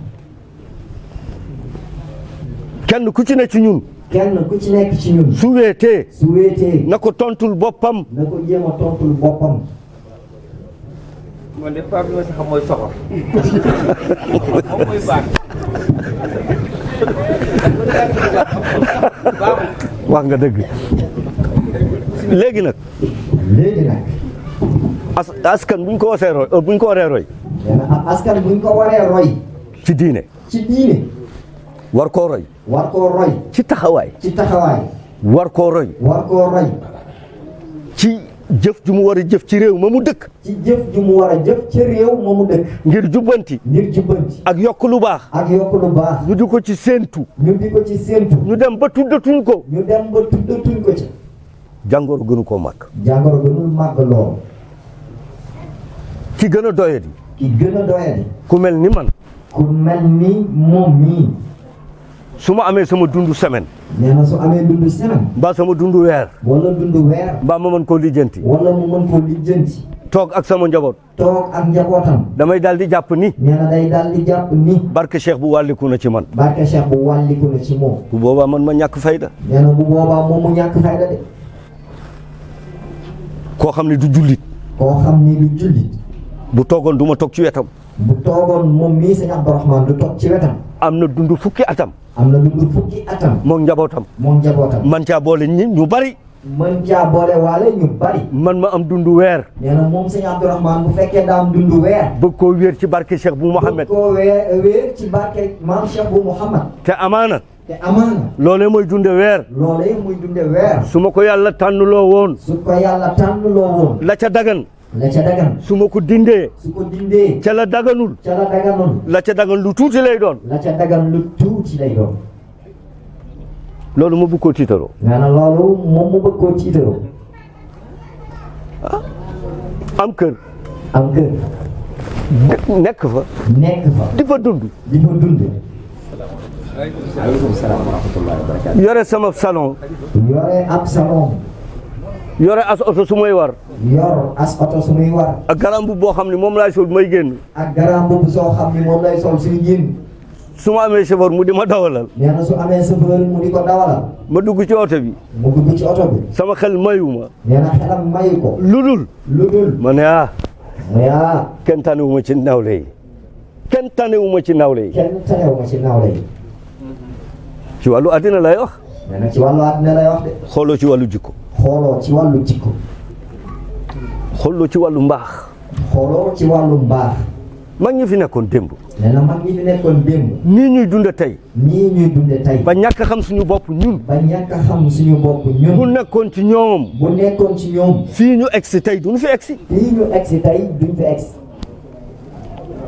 kenn ku ci ne ci ñun. kenn ku ci nekk ci ñun. su wéetee. su wéetee. na ko tontul boppam. na ko jéem a tontul boppam. man de Pape li ma si xam mooy soxor. moom mooy baax. wax nga dëgg. léegi nag. léegi nag. askan buñ ko wasee roy buñ ko waree roy. nee na askan buñ ko waree roy. ci diine. ci diine. war koo roy. war koo roy. ci taxawaay. ci taxawaay. war koo roy. war koo roy. ci jëf ju mu war a jëf ci réew ma mu dëkk. ci jëf ju mu war a jëf ci réew ma mu dëkk. ngir jubbanti. ngir jubbanti. ak yokk lu baax. ak yokk lu baax. ñu di ko ci séentu. ñu di ko ci séentu. ñu dem ba tuddatuñ ko. ñu dem ba tuddatuñ ko ci. jàngoro gënu koo màgg. jàngoro gënul màgg lool. ki gën a doyadi. ki gën a doyadi. ku mel ni man. ku mel ni moom mii. su ma amee sama dundu semaine. nee na su amee dundu semaine. mbaa sama dundu weer. wala dundu weer. mbaa ma mën koo lijjanti. wala mu mën koo lijjanti. toog ak sama njaboot. toog ak njabootam. damay daal di jàpp ni. nee na day daal di jàpp ni. barke Cheikh bu wàlliku na ci man. barke Cheikh bu wàlliku na ci moom. bu boobaa man ma ñàkk fayda. nee na bu boobaa moom mu ñàkk fayda de. koo xam ne du jullit. koo xam ni du jullit. bu toogoon du ma toog ci wetam. bu toogoon moom mii sëñ Abdourahmane du toog ci wetam. am na dund fukki atam. am na dund fukki atam. moom njabootam. moom njabootam. man caa boole ñu bari. mën caa boole waale ñu bari. man ma am dund weer. nee na moom sëñ Abdourahmane bu fekkee daa am dund weer. bëgg koo wéer ci barke Cheikh bu Mouhamed. bëgg koo wéer ci barke maam Cheikh bu Mouhamed. te amaana. te amaana. loolee mooy dunde weer. loolee muy dunde weer. su ma ko yàlla tànnloo woon. su ko yàlla tànnloo woon. la ca dagan. la ca dagan. su ma ko dindee. su ko dindee. ca la daganul. ca la daganul. la ca dagan lu tuuti lay doon. la ca dagan lu tuuti lay doon. loolu ma bëgg koo tiitaroo. nee na loolu moom mu bëgg koo tiitaroo. am kër. am kër. nekk fa. nekk fa. di fa dund. di fa dund. aleykum salaam wa rahmatullahi wa barakatuh. yore sama salon. yore ab salon. yore as oto su may war. yor as oto su muy war. ak garam bu boo xam ne moom laay sol may génn. ak garam bu soo xam ni moom lay sol suñu génn. su ma amee chauffeur mu di ma dawalal. nee na su amee chauffeur mu di ko dawalal. ma dugg ci oto bi. mu dugg ci oto bi. sama xel mayu ma. nee na xelam mayu ko. lu dul. ma ne mais kenn tanewuma ci nawle yi. kenn tanewuma ci nawle yi. kenn tanewuma ci nawle yi. ci wàllu àddina lay wax. nee na ci wàllu àddina lay wax de. xooloo ci wàllu jikko. xooloo ci wàllu jikko. xooloo ci wàllu mbaax. xooloo ci wàllu mbaax. mag ñi fi nekkoon démb. nee na mag ñi fi nekkoon démb. nii ñuy dunde tey. nii ñuy dunde tey. ba ñàkk a xam suñu bopp ñun. ba ñàkk a xam suñu bopp ñun. bu nekkoon ci ñoom. bu nekkoon ci ñoom. fii ñu egsi tey duñu fi egsi. fii ñu egsi tey duñ fi egsi.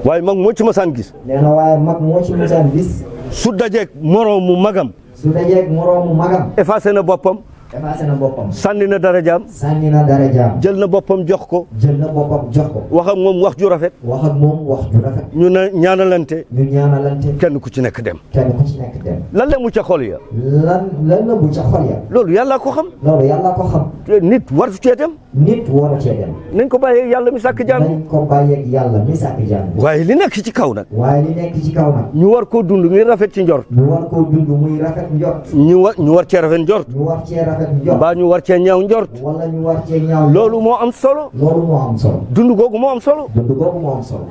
waaye mag moo ci masaan gis. nee na waaye mag moo ci masaan gis. su dajeeg moroomu magam. su dajeeg moroomu magam. effacé na boppam. effacé na boppam. sànni na darajaam. sànni na darajaam. jël na boppam jox ko. jël na boppam jox ko. wax ak moom wax ju rafet. wax ak moom wax ju rafet. ñu ne ñaanalante. ñu ñaanalante. kenn ku ci nekk dem. kenn ku ci nekk dem. lan la mu ca xol ya. lan la bu ca xol ya. loolu yàlla ko xam. loolu yàlla ko xam. te nit war cee dem. nit waru cee dem. nañ ko bàyyee yàlla mi sàkk jaam. nañ ko bàyyeeg yàlla mi sàkk jaam. waaye li nekk ci kaw nag. waaye li nekk ci kaw nag. ñu war koo dund ngir rafet ci njort. ñu war koo dund muy rafet njort. ñu war cee rafet njort. ñu war cee rafet njort. mbaa ñu war cee ñaaw njort. wala ñu war cee ñaaw. loolu moo am solo. loolu moo am solo. dund googu moo am solo. dund googu moo am solo.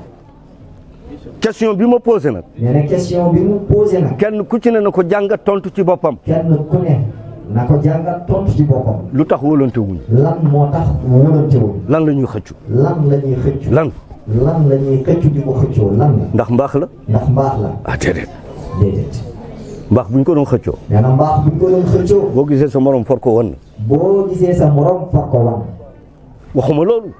question bi ma posé nag. nee na question bi mu posé nag. kenn ku ci ne na ko jàngat tontu ci boppam. kenn ku ne na ko jàngat tontu ci boppam. lu tax wóolante wuñ. lan moo tax wóolante wuñ. lan la ñuy xëccu. lan la ñuy xëccu. lan la ñuy xëccu di ko xëccoo lan la. ndax mbaax la. ndax mbaax la. ah déedéet. déedéet. mbaax buñ ko doon xëccoo. nee na mbaax buñ ko doon xëccoo. boo gisee sa morom for ko wan. boo gisee sa morom for ko wan. waxuma loolu.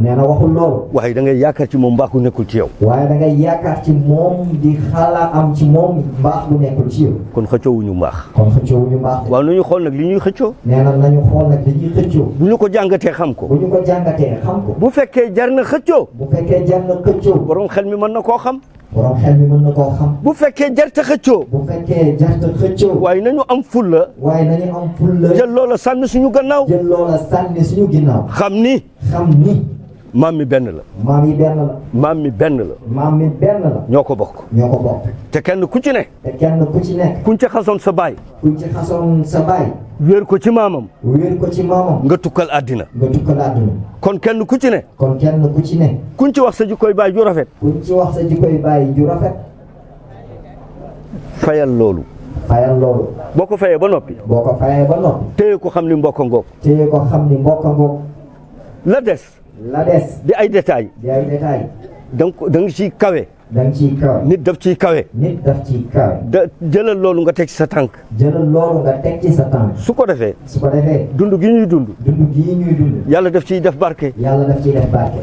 nee na waxul loolu. waaye da ngay yaakaar ci moom mbaax gu nekkul ci yow. waaye da ngay yaakaar ci moom di xalaat am ci moom mbaax bu nekkul ci yow. kon xëccoowuñu mbaax. kon xëccoowuñu mbaax. waaw nañu xool nag li ñuy xëccoo. nee na nañu xool nag li ñuy xëccoo. bu ñu ko jàngatee xam ko. bu ñu ko jàngatee xam ko. bu fekkee jar na xëccoo. bu fekkee jar na xëccoo. borom xel mi mën na koo xam. borom xel mi mën na koo xam. bu fekkee jarta xëccoo. bu fekkee jarta xëccoo. waaye nañu am fulla. waaye nañu am fulla. jël loola sànni suñu gannaaw. jël loola sànni suñu ginnaaw. xam ni. maam mi benn la. maam yi benn la. maam mi benn la. maam mi benn la. ñoo ko bokk. ñoo ko bokk. te kenn ku ci ne. te kenn ku ci nekk. kuñ ci xasoon sa baay. kuñ ci xasoon sa baay. wéer ko ci maamam. wéer ko ci maamam. nga tukkal àddina. nga tukkal àddina. kon kenn ku ci ne. kon kenn ku ci ne. kuñ ci wax sa jikkoy baay ju rafet. kuñ ci wax sa jikkoy baay ju rafet. fayal loolu. fayal loolu. boo ko fayee ba noppi. boo ko fayee ba noppi. téye ko xam ni mbokk ngoog. téye ko xam ni mbokk ngoog. la des. la des. di ay détails. di ay détails. da nga ciy kawe. da nga ciy kawe. nit daf ciy kawe. nit daf ciy kawe. jëlal loolu nga teg ci sa tànk. jëlal loolu nga teg ci sa tànk. su ko defee. su ko defee. dund gi ñuy dund. dund gi ñuy dund. yàlla daf ciy def barke. yàlla daf ciy def barke.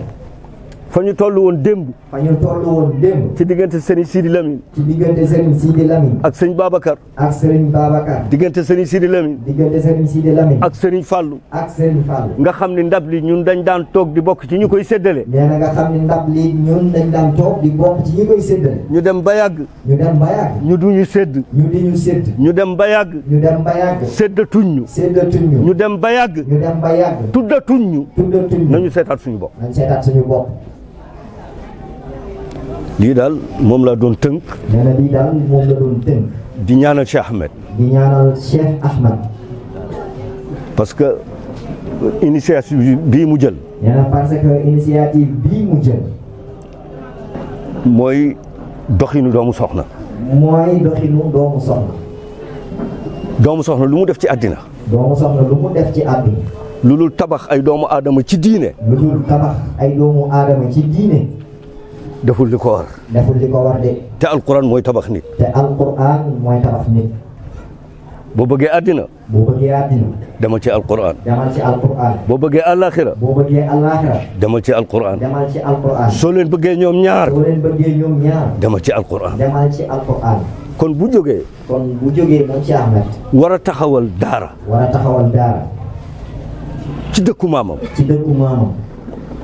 fa ñu toll woon démb. fa ñu toll woon démb. ci diggante Serigne Sidi Lamine. ci diggante Serigne Sidi Lamine. ak Serigne Babacar. ak Serigne Babacar. diggante Serigne Sidi Lamine. diggante Serigne Sidi Lamine. ak Serigne Fallou. ak Serigne Fallou. nga xam ni ndab li ñun dañ daan toog di bokk ci ñu koy séddale. nee na nga xam ni ndab li ñun dañ daan toog di bokk ci ñi koy séddale. ñu dem ba yàgg. ñu dem ba yàgg. ñu duñu sédd. ñu di ñu sédd. ñu dem ba yàgg. ñu dem ba yàgg. séddatuñ ñu. séddatuñ ñu. ñu dem ba yàgg. ñu dem ba yàgg. tuddatuñ ñu. tuddatuñ ñu. nañu seetaat suñu bopp. nañ seetaat suñu bopp. lii daal moom laa doon tënk. nee na lii daal moom la doon tënk. di ñaanal Cheikh Ahmed. di ñaanal Cheikh Ahmed. parce que initiative bii mu jël. nee na parce que initiative bii mu jël. mooy doxinu doomu soxna. mooy doxinu doomu soxna. doomu soxna lu mu def ci àddina. doomu soxna lu mu def ci àddina. lu dul tabax ay doomu aadama ci diine. lu dul tabax ay doomu aadama ci diine. deful li ko war. deful li ko war de. te alquran mooy tabax nit. te alquran mooy tabax nit. boo bëggee àddina. boo bëggee àddina. demal ci alquran. demal ci alquran. boo bëggee àllaaxira. boo bëggee àllaaxira. demal ci alquran. demal ci alquran. soo leen bëggee ñoom ñaar. soo leen bëggee ñoom ñaar. demal ci alquran. demal ci alquran. kon bu jógee. kon bu jógee moom ci Ahmed. war a taxawal daara. war a taxawal daara. ci dëkku maamam. ci dëkku maamam.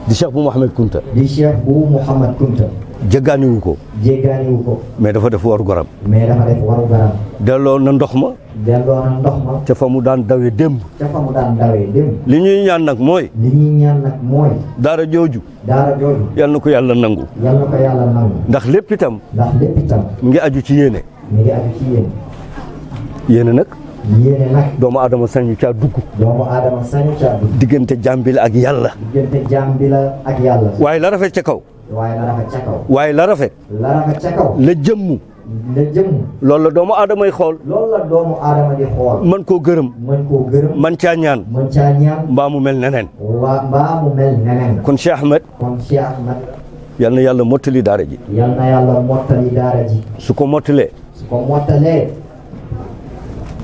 di Cheikh bu Mouhamed Kunta. di Cheikh bu Mouhamed Kunta. jéggaaniwu ko. jéggaaniwu ko. mais dafa def waru garam. mais dafa def waru garam. delloo na ndox ma. delloo na ndox ma. ca fa mu daan dawee démb. ca fa mu daan dawee démb. li ñuy ñaan nag mooy. li ñuy ñaan nag mooy. daara jooju. daara jooju. yal na ko yàlla nangu. yal na ko yàlla nangu. ndax lépp itam. ndax lépp itam. mu ngi aju ci yéene. mi ngi aju ci yéen. yéene nag. yéene nag. doomu aadama sañu caa dugg. doomu aadama sañu caa dugg. diggante jaam bi la ak yàlla. diggante jaam bi la ak yàlla. waaye la rafet ca kaw. waaye la rafet ca kaw. waaye la rafet. la rafet ca kaw. la jëmmu. la jëmm. loolu la doomu aadamay xool. loolu la doomu aadama di xool. mën koo gërëm. mën koo gërëm. man caa ñaan. mën caa ñaan. mbaa mu mel neneen. mbaa mu mel neneen. kon Cheikh Ahmed. kon Cheikh Ahmed. yal na yàlla mottali daara ji. yal na yàlla mottali daara ji. su ko mottalee. su ko mottalee.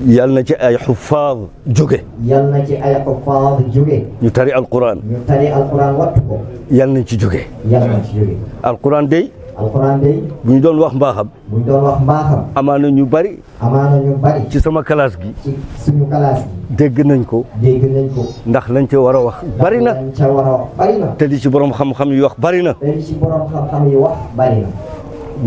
yal na ci ay xufaad jóge. yal na ci ay xufaad jóge. ñu tari alquran. ñu tari alquran wattu ko. yal nañ ci jóge. yal na ci jóge. alquran day. alquran day. bu ñu doon wax mbaaxam. bu ñu doon wax mbaaxam. amaana ñu bari. amaana ñu bari. ci sama classe gi. ci suñu classe gi. dégg nañ ko. dégg nañ ko. ndax lañ ca war a wax bari na. lañ ca war a wax bari na. te li ci borom xam-xam yi wax bari na. te li ci borom xam-xam yi wax bari na.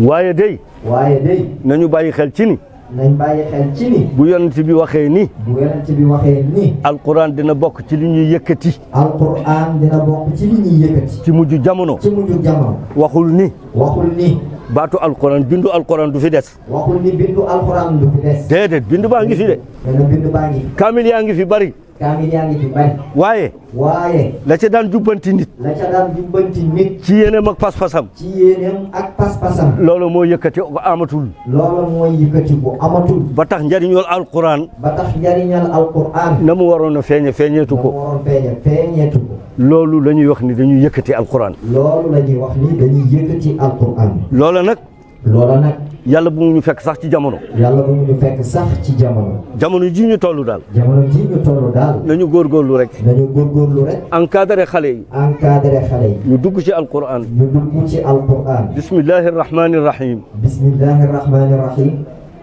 waaye day. waaye day. nañu bàyyi xel ci ni. nañ bàyyi xel ci ni. bu yonent bi waxee ni. bu yonent bi waxee ni. alquran dina bokk ci li ñuy yëkkati. alquran dina bokk ci li ñuy yëkkati. ci mujj jamono. ci mujj jamono. waxul ni. waxul ni. baatu alquran bindu alquran du fi des. waxul ni bindu alquran du fi des. déedéet bindu baa ngi fi de. nee na bindu baa ngi fi. kaamil yaa ngi fi bari. kaamil yaa ngi fi bari. waaye. waaye. la ca daan jubbanti nit. la ca daan jubbanti nit. ci yéeneem ak pas-pasam. ci yéeneem ak pas-pasam. loolu moo yëkkati ko amatul. loolu mooy yëkkati ko amatul. ba tax njariñool alquran. ba tax njariñal alquran. na mu waroon a feeñe feeñeetu na mu ko. waroon feeñeetu ko. loolu la ñuy wax ni dañuy yëkkati alquran. loolu la ñuy wax ni dañuy yëkkati alquran. loola nag. loola nag. yàlla bu mu ñu fekk sax ci jamono. yàlla bu mu ñu fekk sax ci jamono. jamono ji ñu toll daal. jamono ji ñu toll daal. nañu góorgóorlu rek. nañu góorgóorlu rek. encadré xale yi. encadré xale yi. ñu dugg ci alquran. ñu dugg ci alquran. bismillahi rahmani rahim. bismillahi rahmani rahim.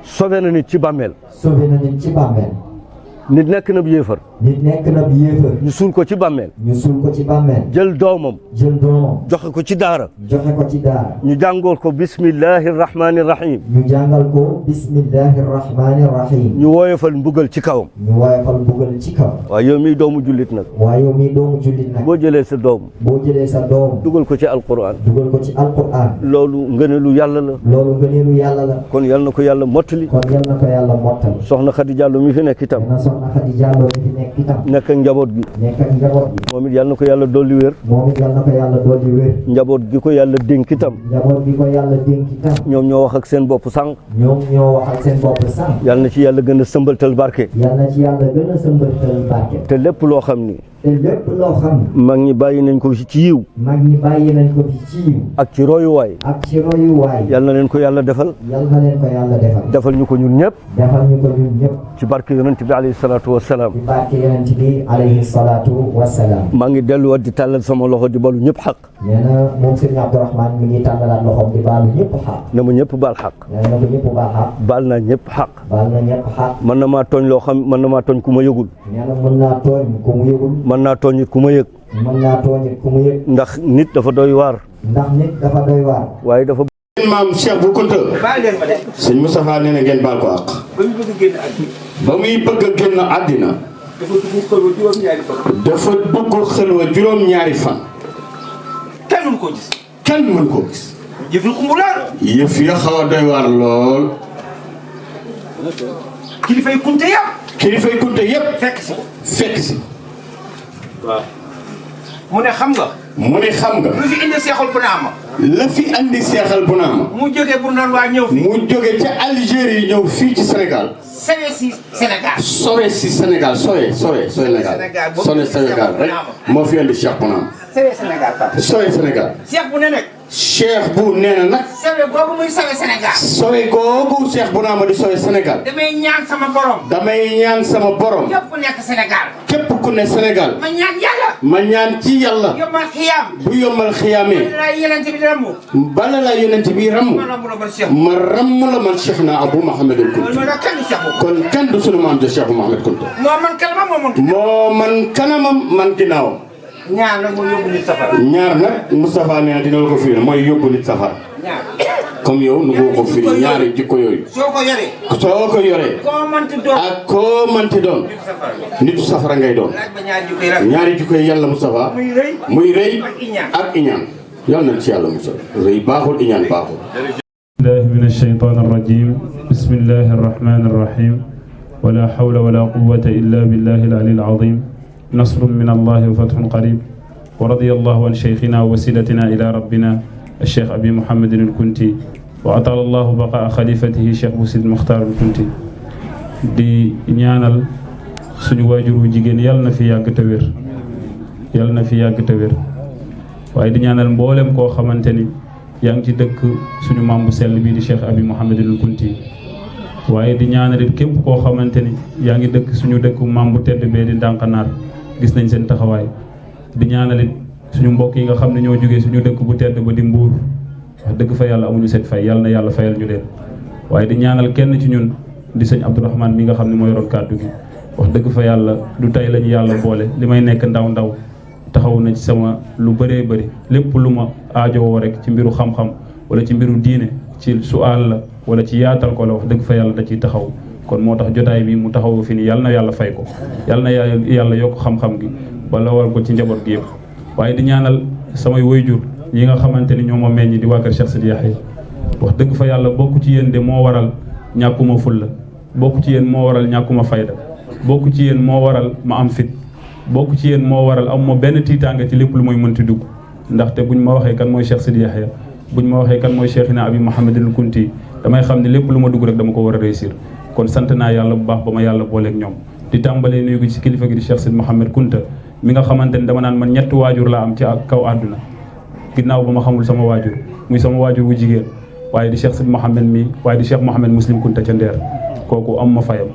sauvé na nit ci bàmmeel. sauvé na nit ci bàmmeel. nit nekk na bu yéefar. nit nekk na bu yéefar. ñu suul ko ci bàmmeel. ñu suul ko ci bàmmeel. jël doomam. jël doomam. joxe ko ci daara. joxe ko ci daara. ñu jàngool ko bismillahi rahmani rahim. ñu jàngal ko bismillahi rahmani rahim. ñu woyofal mbugal ci kawam. ñu woyofal mbugal ci kaw. waaye yow miy doomu jullit nag. waaye yow mii doomu jullit nag. boo jëlee sa doom. boo jëlee sa doom. dugal ko ci alquran. dugal ko ci alquran. loolu ngëneelu yàlla la. loolu ngëneelu yàlla la. kon yal na ko yàlla mottali. kon yal na ko yàlla mottali. soxna Khady Diallo mi fi nekk itam. na soxna Khady Diallo mi fi nekk itam. nekk ak njaboot gi. nekk ak njaboot gi. moom it yal na ko yàlla dolli wér. moom it yal na ko yàlla dolli wér. njaboot gi ko yàlla dénk itam. njaboot gi ko yàlla dénk itam. ñoom ñoo wax ak seen bopp sànq. ñoom ñoo waxal seen bopp sànq. yal na ci yàlla gën a sëmbaltal barke. yal na ci yàlla gën a sëmbatal barke. te lépp loo xam ni. te lépp loo xam. mag ñi bàyyi nañ ko ci yiw. mag ñi bàyyi nañ ko fi ci yiw. ak ci royuwaay. ak ci royuwaay. yal na leen ko yàlla defal. yal na leen ko yàlla defal. defal ñu ko ñun ñëpp. defal ñu ko ñun ñëpp. ci barke yonent bi alayhi salaatu wa salaam. ci barke yonent bi alayhi salaatu wa salaam. maa ngi delluwaat di tàllal sama loxo di balu ñëpp xaq. nee na moom Serigne Abdourahmane mi ngi tàllalaat loxoom di baalu ñëpp xaq. na ma ñëpp baal xaq. nee na ko ñëpp baal xaq. baal naa ñëpp xaq. baal na ñëpp xaq. mën na maa tooñ loo xam mën na maa tooñ ku ma yëgul. nee na mën naa tooñ ku mu yëgul. mën naa tooñ it ku ma yëg. mën naa tooñ it ku mu yëg. ndax nit dafa doy waar. ndax nit dafa doy waar. waaye dafa. maam Cheikh bu Kunta. baal leen ma de. sëñ Moustapha nee na ngeen baal ko àq. ba muy bëgg a génn àddina. ba muy bëgg a génn àddina. dafa dugg xelwa juróom-ñaari fan. kenn mënu koo gis. kenn mënu koo gis. yëf yi xumb lool. yëf ya xaw a doy waar lool. kilifay Kunta yëpp. kilifay Kunta yëpp. fekk si. fekk si. waaw mu ne xam nga. mu ne xam nga. lu fi indi seexul Bunaama. la fi andi seexal Bunaama. mu jógee Bournane waa ñëw fii. mu jóge ca Algérie ñëw fii ci Sénégal. sawe si Sénégal. sowe si Sénégal sowe Sénégal. sowe Sénégal rek moo fi andi Cheikh Bunaama. sawe Sénégal Papa. sowe Sénégal. Cheikh bu ne nag. Cheikh bu nee na nag. sawe boobu muy sawe Sénégal. sowe googu Cheikh Bunaama di sowe Sénégal. damay ñaan sama borom. damay ñaan sama borom. képp ku nekk Sénégal. képp ku ne Sénégal. ma ñaan yàlla. ma ñaan ci yàlla. yombal xiyaam. bu yombal xiyaamee. laa yonent bi ramm. bala la yonent bi ramm. ma ramm la man Cheikh. ma ramm la man Cheikh na Abou Mouhamadul Kounta. loolu nag kenn du Cheikh boobu. kon kenn du sunu maam de Cheikh Mouhamad Kounta. moo man kalma moo man. moo man kanamam man ginnaawam. ñaar nag mooy yóbbu nit safara. ñaar nag Moustapha nee na dina la ko firi mooy yóbbu nit safara. ñaar. comme yow nu ngoo ko firi ñaari jikko yooyu. soo ko yoree. soo ko yoree. koo mënti doon. ak koo manti doon. nit safara. nitu safara ngay doon. laaj ba ñaar jikko yi rek. ñaari jikko yi yàlla Moustapha. muy rëy. muy rëy ak iñaan. ak iñaan. yal nañ ci yàlla musal. rëy baaxul iñaan baaxul. الله من الشيطان الرجيم بسم الله الرحمن الرحيم ولا حول ولا قوة إلا بالله العلي العظيم نصر من الله وفتح قريب ورضي الله عن شيخنا ووسيلتنا إلى ربنا الشيخ أبي محمد الكنتي وأطال الله بقاء خليفته الشيخ بوسيد مختار الكنتي di ñaanal suñu waajuru jigéen yàlla na fi yàgg te wér yàlla na fi yàgg te wér waaye di ñaanal mboolem koo xamante ni yaa ngi ci dëkk suñu maam bu sell bii di Cheikh Abi Mouhamadul Kunti waaye di ñaanal it képp koo xamante ni yaa ngi dëkk suñu dëkk maam bu tedd bee di Ndànkanaar gis nañ seen taxawaay di ñaanal it suñu mbokk yi nga xam ne ñoo jógee suñu dëkk bu tedd ba di Mbuur wax dëgg fa yàlla amuñu seen fay yàlla na yàlla fayal ñu leen waaye di ñaanal kenn ci ñun di sëñ Abdourahmane mi nga xam ne mooy yoroon kàddu gi wax dëgg fa yàlla du tey lañu yàlla boole li may nekk ndaw taxaw na ci sama lu bëree bëri lépp lu ma aajowoo rek ci mbiru xam-xam wala ci mbiru diine ci su'aal la wala ci yaatal ko la wax dëgg fa yàlla da ciy taxaw kon moo tax jotaay bi mu taxaw fi ni yàlla na yàlla fay ko yàlla na yàlla yokk xam-xam gi bala war ko ci njaboot gi yëpp waaye di ñaanal samay waajur yi nga xamante ni ñoo ma meññ di waa kër Cheikh Sidi Yahya wax dëgg fa yàlla bokk ci yéen de moo waral ñàkkuma fulla bokk ci yéen moo waral ñàkkuma fayda bokk ci yéen moo waral ma am fit bokk ci yéen moo waral am ma benn tiitaanga ci lépp lu muy mënti dugg ndaxte buñ ma waxee kan mooy Cheikh Sidi Yahya buñ ma waxee kan mooy Cheikhina Abi Mouhamadul Kunti damay xam ne lépp lu ma dugg rek dama ko war a réussir kon sant naa yàlla bu baax ba ma yàlla booleeg ñoom di tàmbalee nuyu ci kilifa gi di Cheikh Sidi Mouhamad Kunta mi nga xamante ni dama naan man ñetti waajur laa am ci kaw àdduna ginnaaw ba ma xamul sama waajur muy sama waajur wu jigéen waaye di Cheikh Sidi Mouhamad mi waaye di Cheikh Mouhamad Muslim Kunta ca Ndeer kooku am ma fayam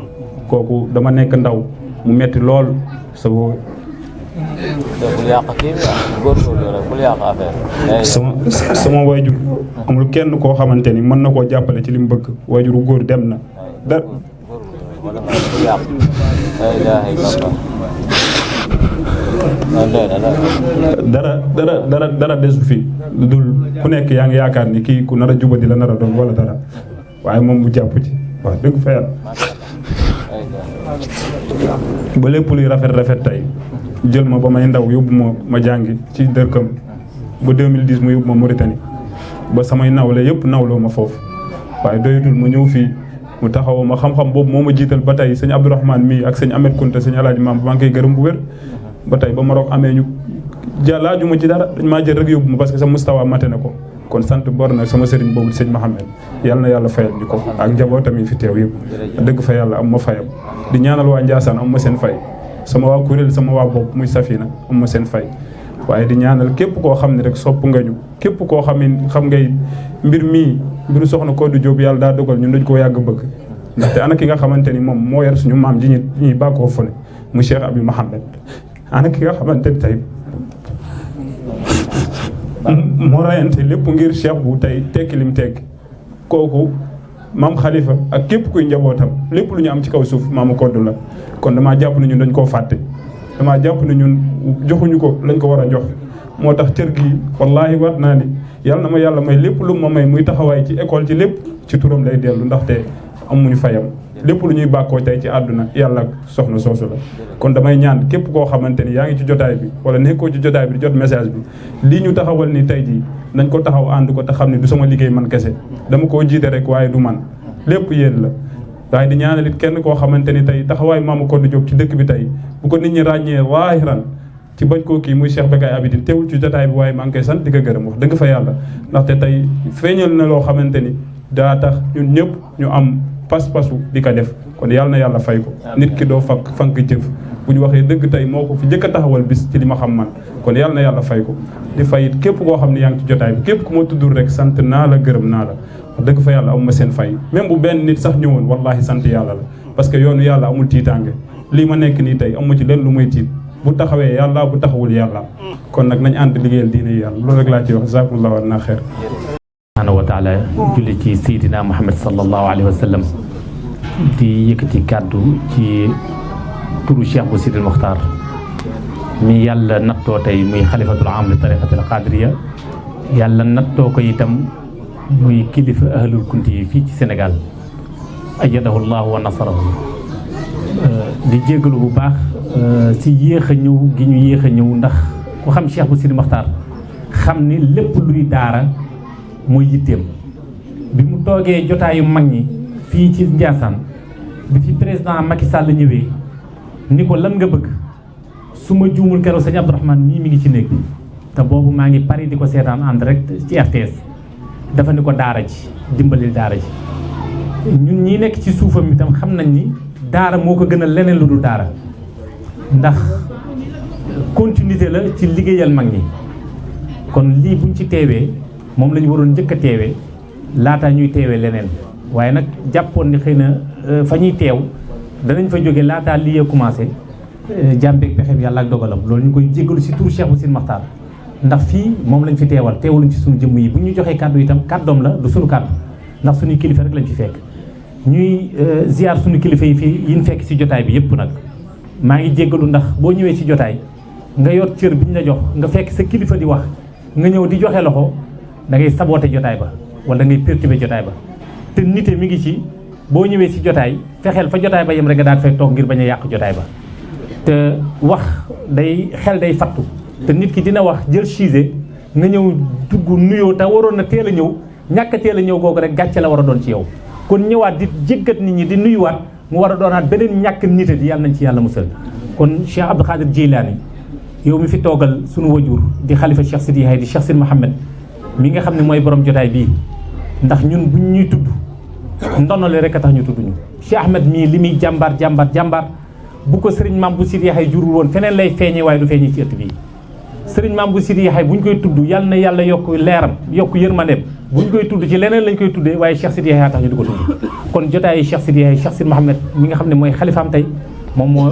kooku dama nekk ndaw mu metti lool sa bul yàq kii góorgóorlu rek bul yàq affaire sama waajur amul kenn koo xamante ni mën na koo jàppale ci li mu bëgg waajuru góor dem na da wala bul yàq la ilaha illallah dara desu fi lu dul ku nekk yaa ngi yaakaar ni kii ku nar a jubadi la nar a doon wala dara waaye moom mu jàpp ci wax dëgg fa yàlla ba lépp luy rafet tey jël ma ba may ndaw yóbbu ma jàngi ci dërkam ba 2010 mu yóbbu ma Mauritanie ba samay nawle yëpp nawloo ma foofu waaye doyatul ma ñëw fii mu taxaw ma xam-xam boobu moo ma jiital ba tey sëñ Abdourahmane mii ak sëñ Ahmed Kunta sëñ Alaaji Maam maa ngi koy gërëm bu wér ba tey ba Maroc amee ñu laaju ma ci dara dañ maa jël rek yóbbu ma parce que sa mustawa mate na ko kon sant bor na sama sëriñ boobu sëñ Mohamed yàlla na yàlla fayal ñu ko ak njabootam yi fi teew yëpp dëgg fa yàlla am ma fayam di ñaanal waa Ndiassane am ma seen fay sama waa kuréel sama waa bopp muy Safina am ma seen fay waaye di ñaanal képp koo xam ne rek sopp nga ñu képp koo xam ne xam ngay mbir mii mbiru soxna Kodou Diop yàlla daa dogal ñun dañ koo yàgg bëgg ndaxte ana ki nga xamante ni moom moo yar suñu maam ji ñuy bàkkoo fële mu Cheikh Abi Mohamed ana ki nga xamante ni tey moo rayante lépp ngir Cheikh bu tey tekki lim tekki kooku maam Khalifa ak képp kuy njabootam lépp lu ñu am ci kaw suuf maamu Kodou la kon damaa jàpp ne ñun dañ koo fàtte damaa jàpp ne ñun joxuñu ko lañ ko war a jox moo tax cër gi wallaahi waat naa ni yàlla na ma yàlla may lépp lu ma may muy taxawaay ci école ci lépp ci turam lay dellu ndaxte amuñu fayam lépp lu ñuy bàkkoo tey ci àdduna yàlla ak soxna soosu la kon damay ñaan képp koo xamante ni yaa ngi ci jotaay bi wala nekkoo ci jotaay bi di jot message bi lii ñu taxawal ni tey jii nañ ko taxaw ànd ko te xam ne du sama liggéey man kese dama koo jiite rek waaye du man lépp yéen la waaye di ñaanal it kenn koo xamante ni tey taxawaay maamu Kodou Diop ci dëkk bi tey bu ko nit ñi ràññee waahiran ci bañ koo kii muy Cheikh Bécaye Abidine teewul ci jotaay bi waaye maa ngi koy sant di ko gërëm wax dëgg fa yàlla ndaxte tey feeñal na loo xamante ni daa tax ñun ñëpp ñu am pas-pasu di ko def kon yàlla na yàlla fay ko nit ki doo fank jëf bu ñu waxee dëgg tey moo ko fi njëkk a taxawal bis ci li ma xam man kon yàlla na yàlla fay ko di fay it képp koo xam ne yaa ngi ci jotaay bi képp ku ma tuddul rek sant naa la gërëm naa la wax dëgg fa yàlla amuma seen fay même bu benn nit sax ñëwoon wallahi sant yàlla la parce que yoonu yàlla amul tiitaange lii ma nekk nii tey amu ci leen lu may tiit bu taxawee yàlla bu taxawul yàlla kon nag nañ ànd liggéeyal diine yàlla loolu rek laa ci wax jazakumullahu anna xeer subhanahu wa taala julli ci Seydina Muhammad sallallahu alayhi wa sallam di yëkkati kàddu ci turu Cheikh bu Sidil Mokhtar mi yàlla nattoo tey muy xalifatul am li tariqatil qadiriya yàlla nattoo ko itam muy kilifa ahlul kunti yi fii ci Sénégal ayyadahu llahu wa nasarahu di jégalu bu baax si yéex a ñëw gi ñu yéex a ñëw ndax ku xam Cheikh bu Sidil Mokhtar xam ni lépp luy daara mooy yitteem bi mu toogee jotaayu mag ñi fii ci Ndiassane bi fi président Macky Sall ñëwee ni ko lan nga bëgg su ma juumul keroog sëñ Abdourahmane mii mi ngi ci néeg bi te boobu maa ngi Paris di ko seetaan en direct ci RTS dafa ni ko daara ji dimbalil daara ji ñun ñi nekk ci suufam itam xam nañ ni daara moo ko gënal leneen lu dul daara ndax continuité la ci liggéeyal mag ñi kon lii buñ ci teewee moom la ñu waroon njëkk a teewee laataa ñuy teewee leneen waaye nag jàppoon ni xëy na fa ñuy teew danañ fa jóge laataa lii commencé jàmbeeg pexeem yàlla ak dogalam loolu ñu koy jéggalu si turu Cheikh bu Sidil Mokhtar ndax fii moom lañ fi teewal teewaluñ ci suñu jëmm yi bu ñu joxee kàddu itam kàddoom la du suñu kàddu ndax suñuy kilifa rek lañ fi fekk ñuy ziar suñu kilifa yi fii yi ñu fekk si jotaay bi yëpp nag maa ngi jéggalu ndax boo ñëwee ci jotaay nga yor cër bi ñu la jox nga fekk sa kilifa di wax nga ñëw di joxe loxo da ngay saboté jotaay ba wala da ngay perturbé jotaay ba te nite mi ngi ci boo ñëwee si jotaay fexeel fa jotaay ba yem rek nga daan fay toog ngir bañ a yàq jotaay ba te wax day xel day fattu te nit ki dina wax jël chise nga ñëw dugg nuyoo te waroon na teel a ñëw ñàkk a teel a ñëw googu rek gàcce la war a doon ci yow kon ñëwaat di jéggat nit ñi di nuyuwaat mu war a doonaat beneen ñàkk nite di yàlla nañ ci yàlla musal kon Cheikh Abdou Khadir Jilani yow mi fi toogal sunu wajur di xalifa Cheikh Sidi Hay di Cheikh Sidi Mohamed mi nga xam ne mooy borom jotaay bii ndax ñun buñ ñuy tudd ndonole rek a tax ñu tudd ñu Cheikh Ahmed mii li muy jàmbaar bu ko sëriñ Mame bu Sidi Hay jurul woon feneen lay feeñee waaye du feeñee ci ëtt bii sëriñ Mame bu Sidi Hay buñ koy tudd yàlla na yàlla yokk leeram yokk yërmandeem buñ koy tudd ci leneen lañ koy tuddee waaye Cheikh Sidi Hay tax ñu di ko tudd kon jotaay Cheikh Sidi Hay Cheikh Sidi Mohamed mi nga xam ne mooy xalifaam tey moom moo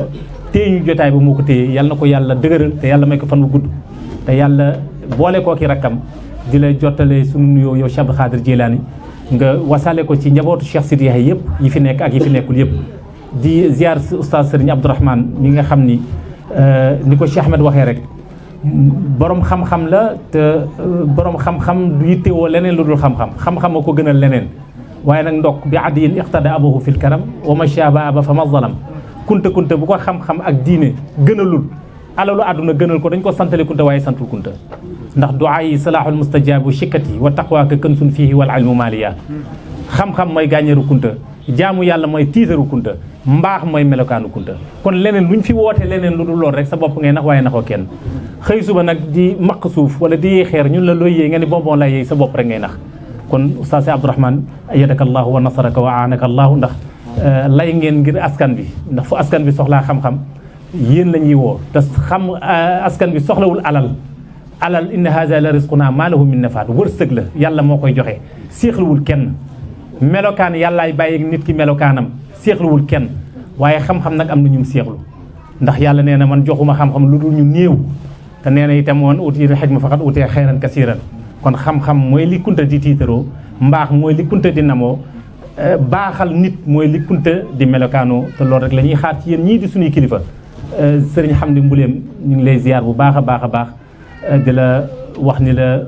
téye ñu jotaay ba moo ko téye yàlla na ko yàlla dëgëral te yàlla may ko fan bu gudd te yàlla boole kooki rakkam di la jottale sunu nuyoo yow Cheikh Abdou Khadir Jilani nga wasale ko ci njabootu Cheikh Sidi Hay yëpp yi fi nekk ak yi fi nekkul yëpp di ziar oustaz Serigne Abdourahmane mi nga xam ni ni ko Cheikh Ahmed waxee rek borom xam-xam la te borom xam-xam du yittewoo leneen lu dul xam-xam xam-xam a ko gënal leneen waaye nag ndokk bi adiyin iqtada abahu fil karam wa ma shaba aba fa ma zalam kunta bu ko xam-xam ak diine gënalul alalu àdduna gënal ko dañ ko santale kunta waaye santul kunta ndax duaa yi salahul mustajaabu shikkati wa taqwaaka kansun fihi wal ilmu maliya xam-xam mooy gàññeeru kunta jaamu yàlla mooy tiitaru kunta mbaax mooy melokaanu kunta kon leneen luñ fi woote leneen lu dul lool rek sa bopp ngay nax waaye naxoo kenn xëy suba nag di maq suuf wala di yee xeer ñun la looy yee nga ni bonbon lay yee sa bopp rek ngay nax kon oustaz Abdourahmane ayadaka allahu wa nasaraka wa aanaka allahu ndax lay ngeen ngir askan bi ndax fu askan bi soxlaa xam-xam yéen la ñuy woo te xam askan bi soxlawul alal inna haza la risquna ma lahu min nafaat wërsëg la yàlla moo koy joxe séexluwul kenn melokaan yàllaay bàyyi nit ki melokaanam séexluwul kenn waaye xam-xam nag am na ñum séexlu ndax yàlla nee na man joxuma xam-xam lu dul ñu néew te nee na itam woon utiitul hikma faqad utiya xayran kasiran kon xam-xam mooy li kunta di tiitaroo mbaax mooy li kunta di namoo baaxal nit mooy li kunta di melokaanoo te loolu rek la ñuy xaar ci yéen ñii di suñuy kilifa sëriñ Hamdi Mbuleem ñu ngi lay ziar bu baax a baax di la wax ni la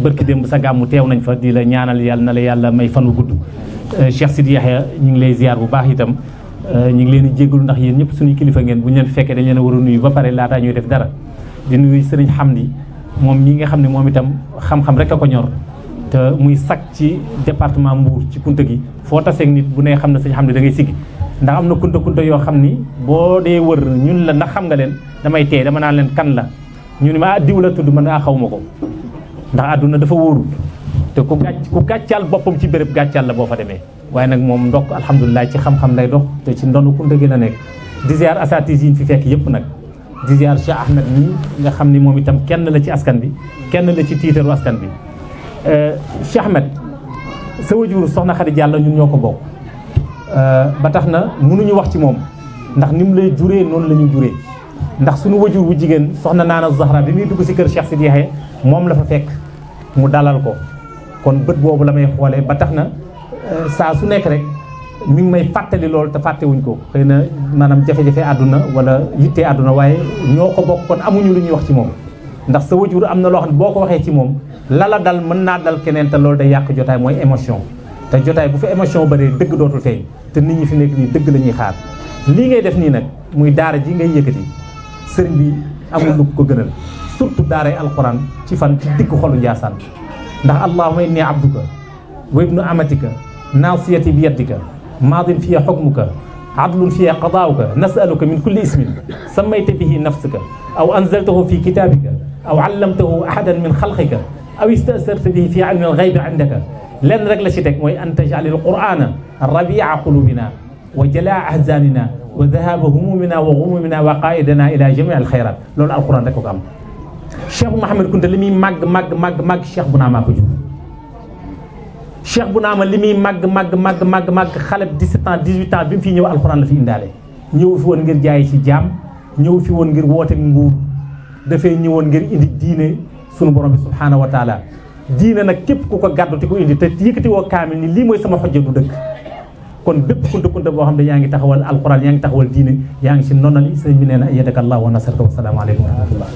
bërki démb sa gàmmu teew nañ fa di la ñaanal yàlla na la yàlla may fan wu gudd Cheikh Sidi Yahya ñu ngi lay ziar bu baax itam ñu ngi leen di jéggalu ndax yéen ñëpp suñuy kilifa ngeen bu ñu leen fekkee dañ leen a war a nuyu ba pare laataa ñuy def dara di nuyu sëriñ Hamdi moom mii nga xam ne moom itam xam-xam rek a ko ñor te muy sakk ci département Mbour ci kunta gi foo taseeg nit bu ne xam ne sëriñ Hamdi da ngay siggi ndax am na kunta yoo xam ni boo dee wër ñun la ndax xam nga leen damay teey dama naan leen kan la ñu ni ma diw la tudd man xaw ma ko ndax àdduna dafa wóorul te ku gàccal boppam ci béréb gàccal la boo fa demee waaye nag moom ndokk alhamdulilah ci xam-xam lay dox te ci ndonu ku ndëgg la nekk di ziar asatis yi ñu fi fekk yëpp nag di ziar Cheikh Ahmed nii nga xam ni moom itam kenn la ci askan bi kenn la ci tiitaru askan bi Cheikh Ahmed sa wajur soxna Khady Diallo ñun ñoo ko bokk ba tax na mënuñu wax ci moom ndax ni mu lay juree noonu la ñu juree ndax suñu wajur bu jigéen soxna Naana Zahra bi muy dugg si kër Cheikh Sidi Yaxya moom la fa fekk mu dalal ko kon bët boobu la may xoolee ba tax na saa su nekk rek mi ngi may fàttali loolu te fàttewuñ ko xëy na maanaam jafe-jafe àdduna wala yittee àdduna waaye ñoo ko bokk kon amuñu lu ñuy wax ci moom ndax sa wajur am na loo xam ne boo ko waxee ci moom lala dal mën naa dal keneen te loolu day yàq jotaay mooy émotion te jotaay bu fa émotion bëree dëgg dootul feeñ te nit ñi fi nekk nii dëgg la ñuy xaar lii ngay def nii nag muy daara ji ngay yëkkati sëriñ bi amul lu ko gënal surtout daaray alquran ci fan ci digg xolu Njaasaan ndax allahumma inni abduka wa ibnu amatika naasiyati bi yaddika maadin fiya xukmuka adlun fiya qadaauka nasaluka min kulli ismin sammayta bihi nafsaka aw anzaltahu fi kitabika aw allamtahu ahadan min xalqika aw istasarta bihi fi ilmi alxaybi indaka lenn rek la ci teg mooy an tajal alqurana rabia qulubina wa jalaa ahzanina wa dahaba humumina wa gumumina wa qaidana ila jami alxayrat loolu alquran rek ko am Cheikh Mouhamed Kounta li muy màgg Cheikh Bounama ko jur Cheikh Bounama li muy màgg xale 17 ans 18 ans bi mu fi ñëw alxuraan la fi indaale ñëw fi woon ngir jaay ci jaam ñëw fi woon ngir woote nguur dafay ñëwoon ngir indi diine sunu borom bi subhaanahu wa taala diine nag képp ku ko gàddu te ko indi te yëkkati woo kaamil ni lii mooy sama xojja du dëkk kon bépp kunta boo xam ne yaa ngi taxawal alxuraan yaa ngi taxawal diine yaa ngi si nonali sëñ bi nee na ayyadaka Allah wa nasaraka wa salaamu aleykum wa rahmatullah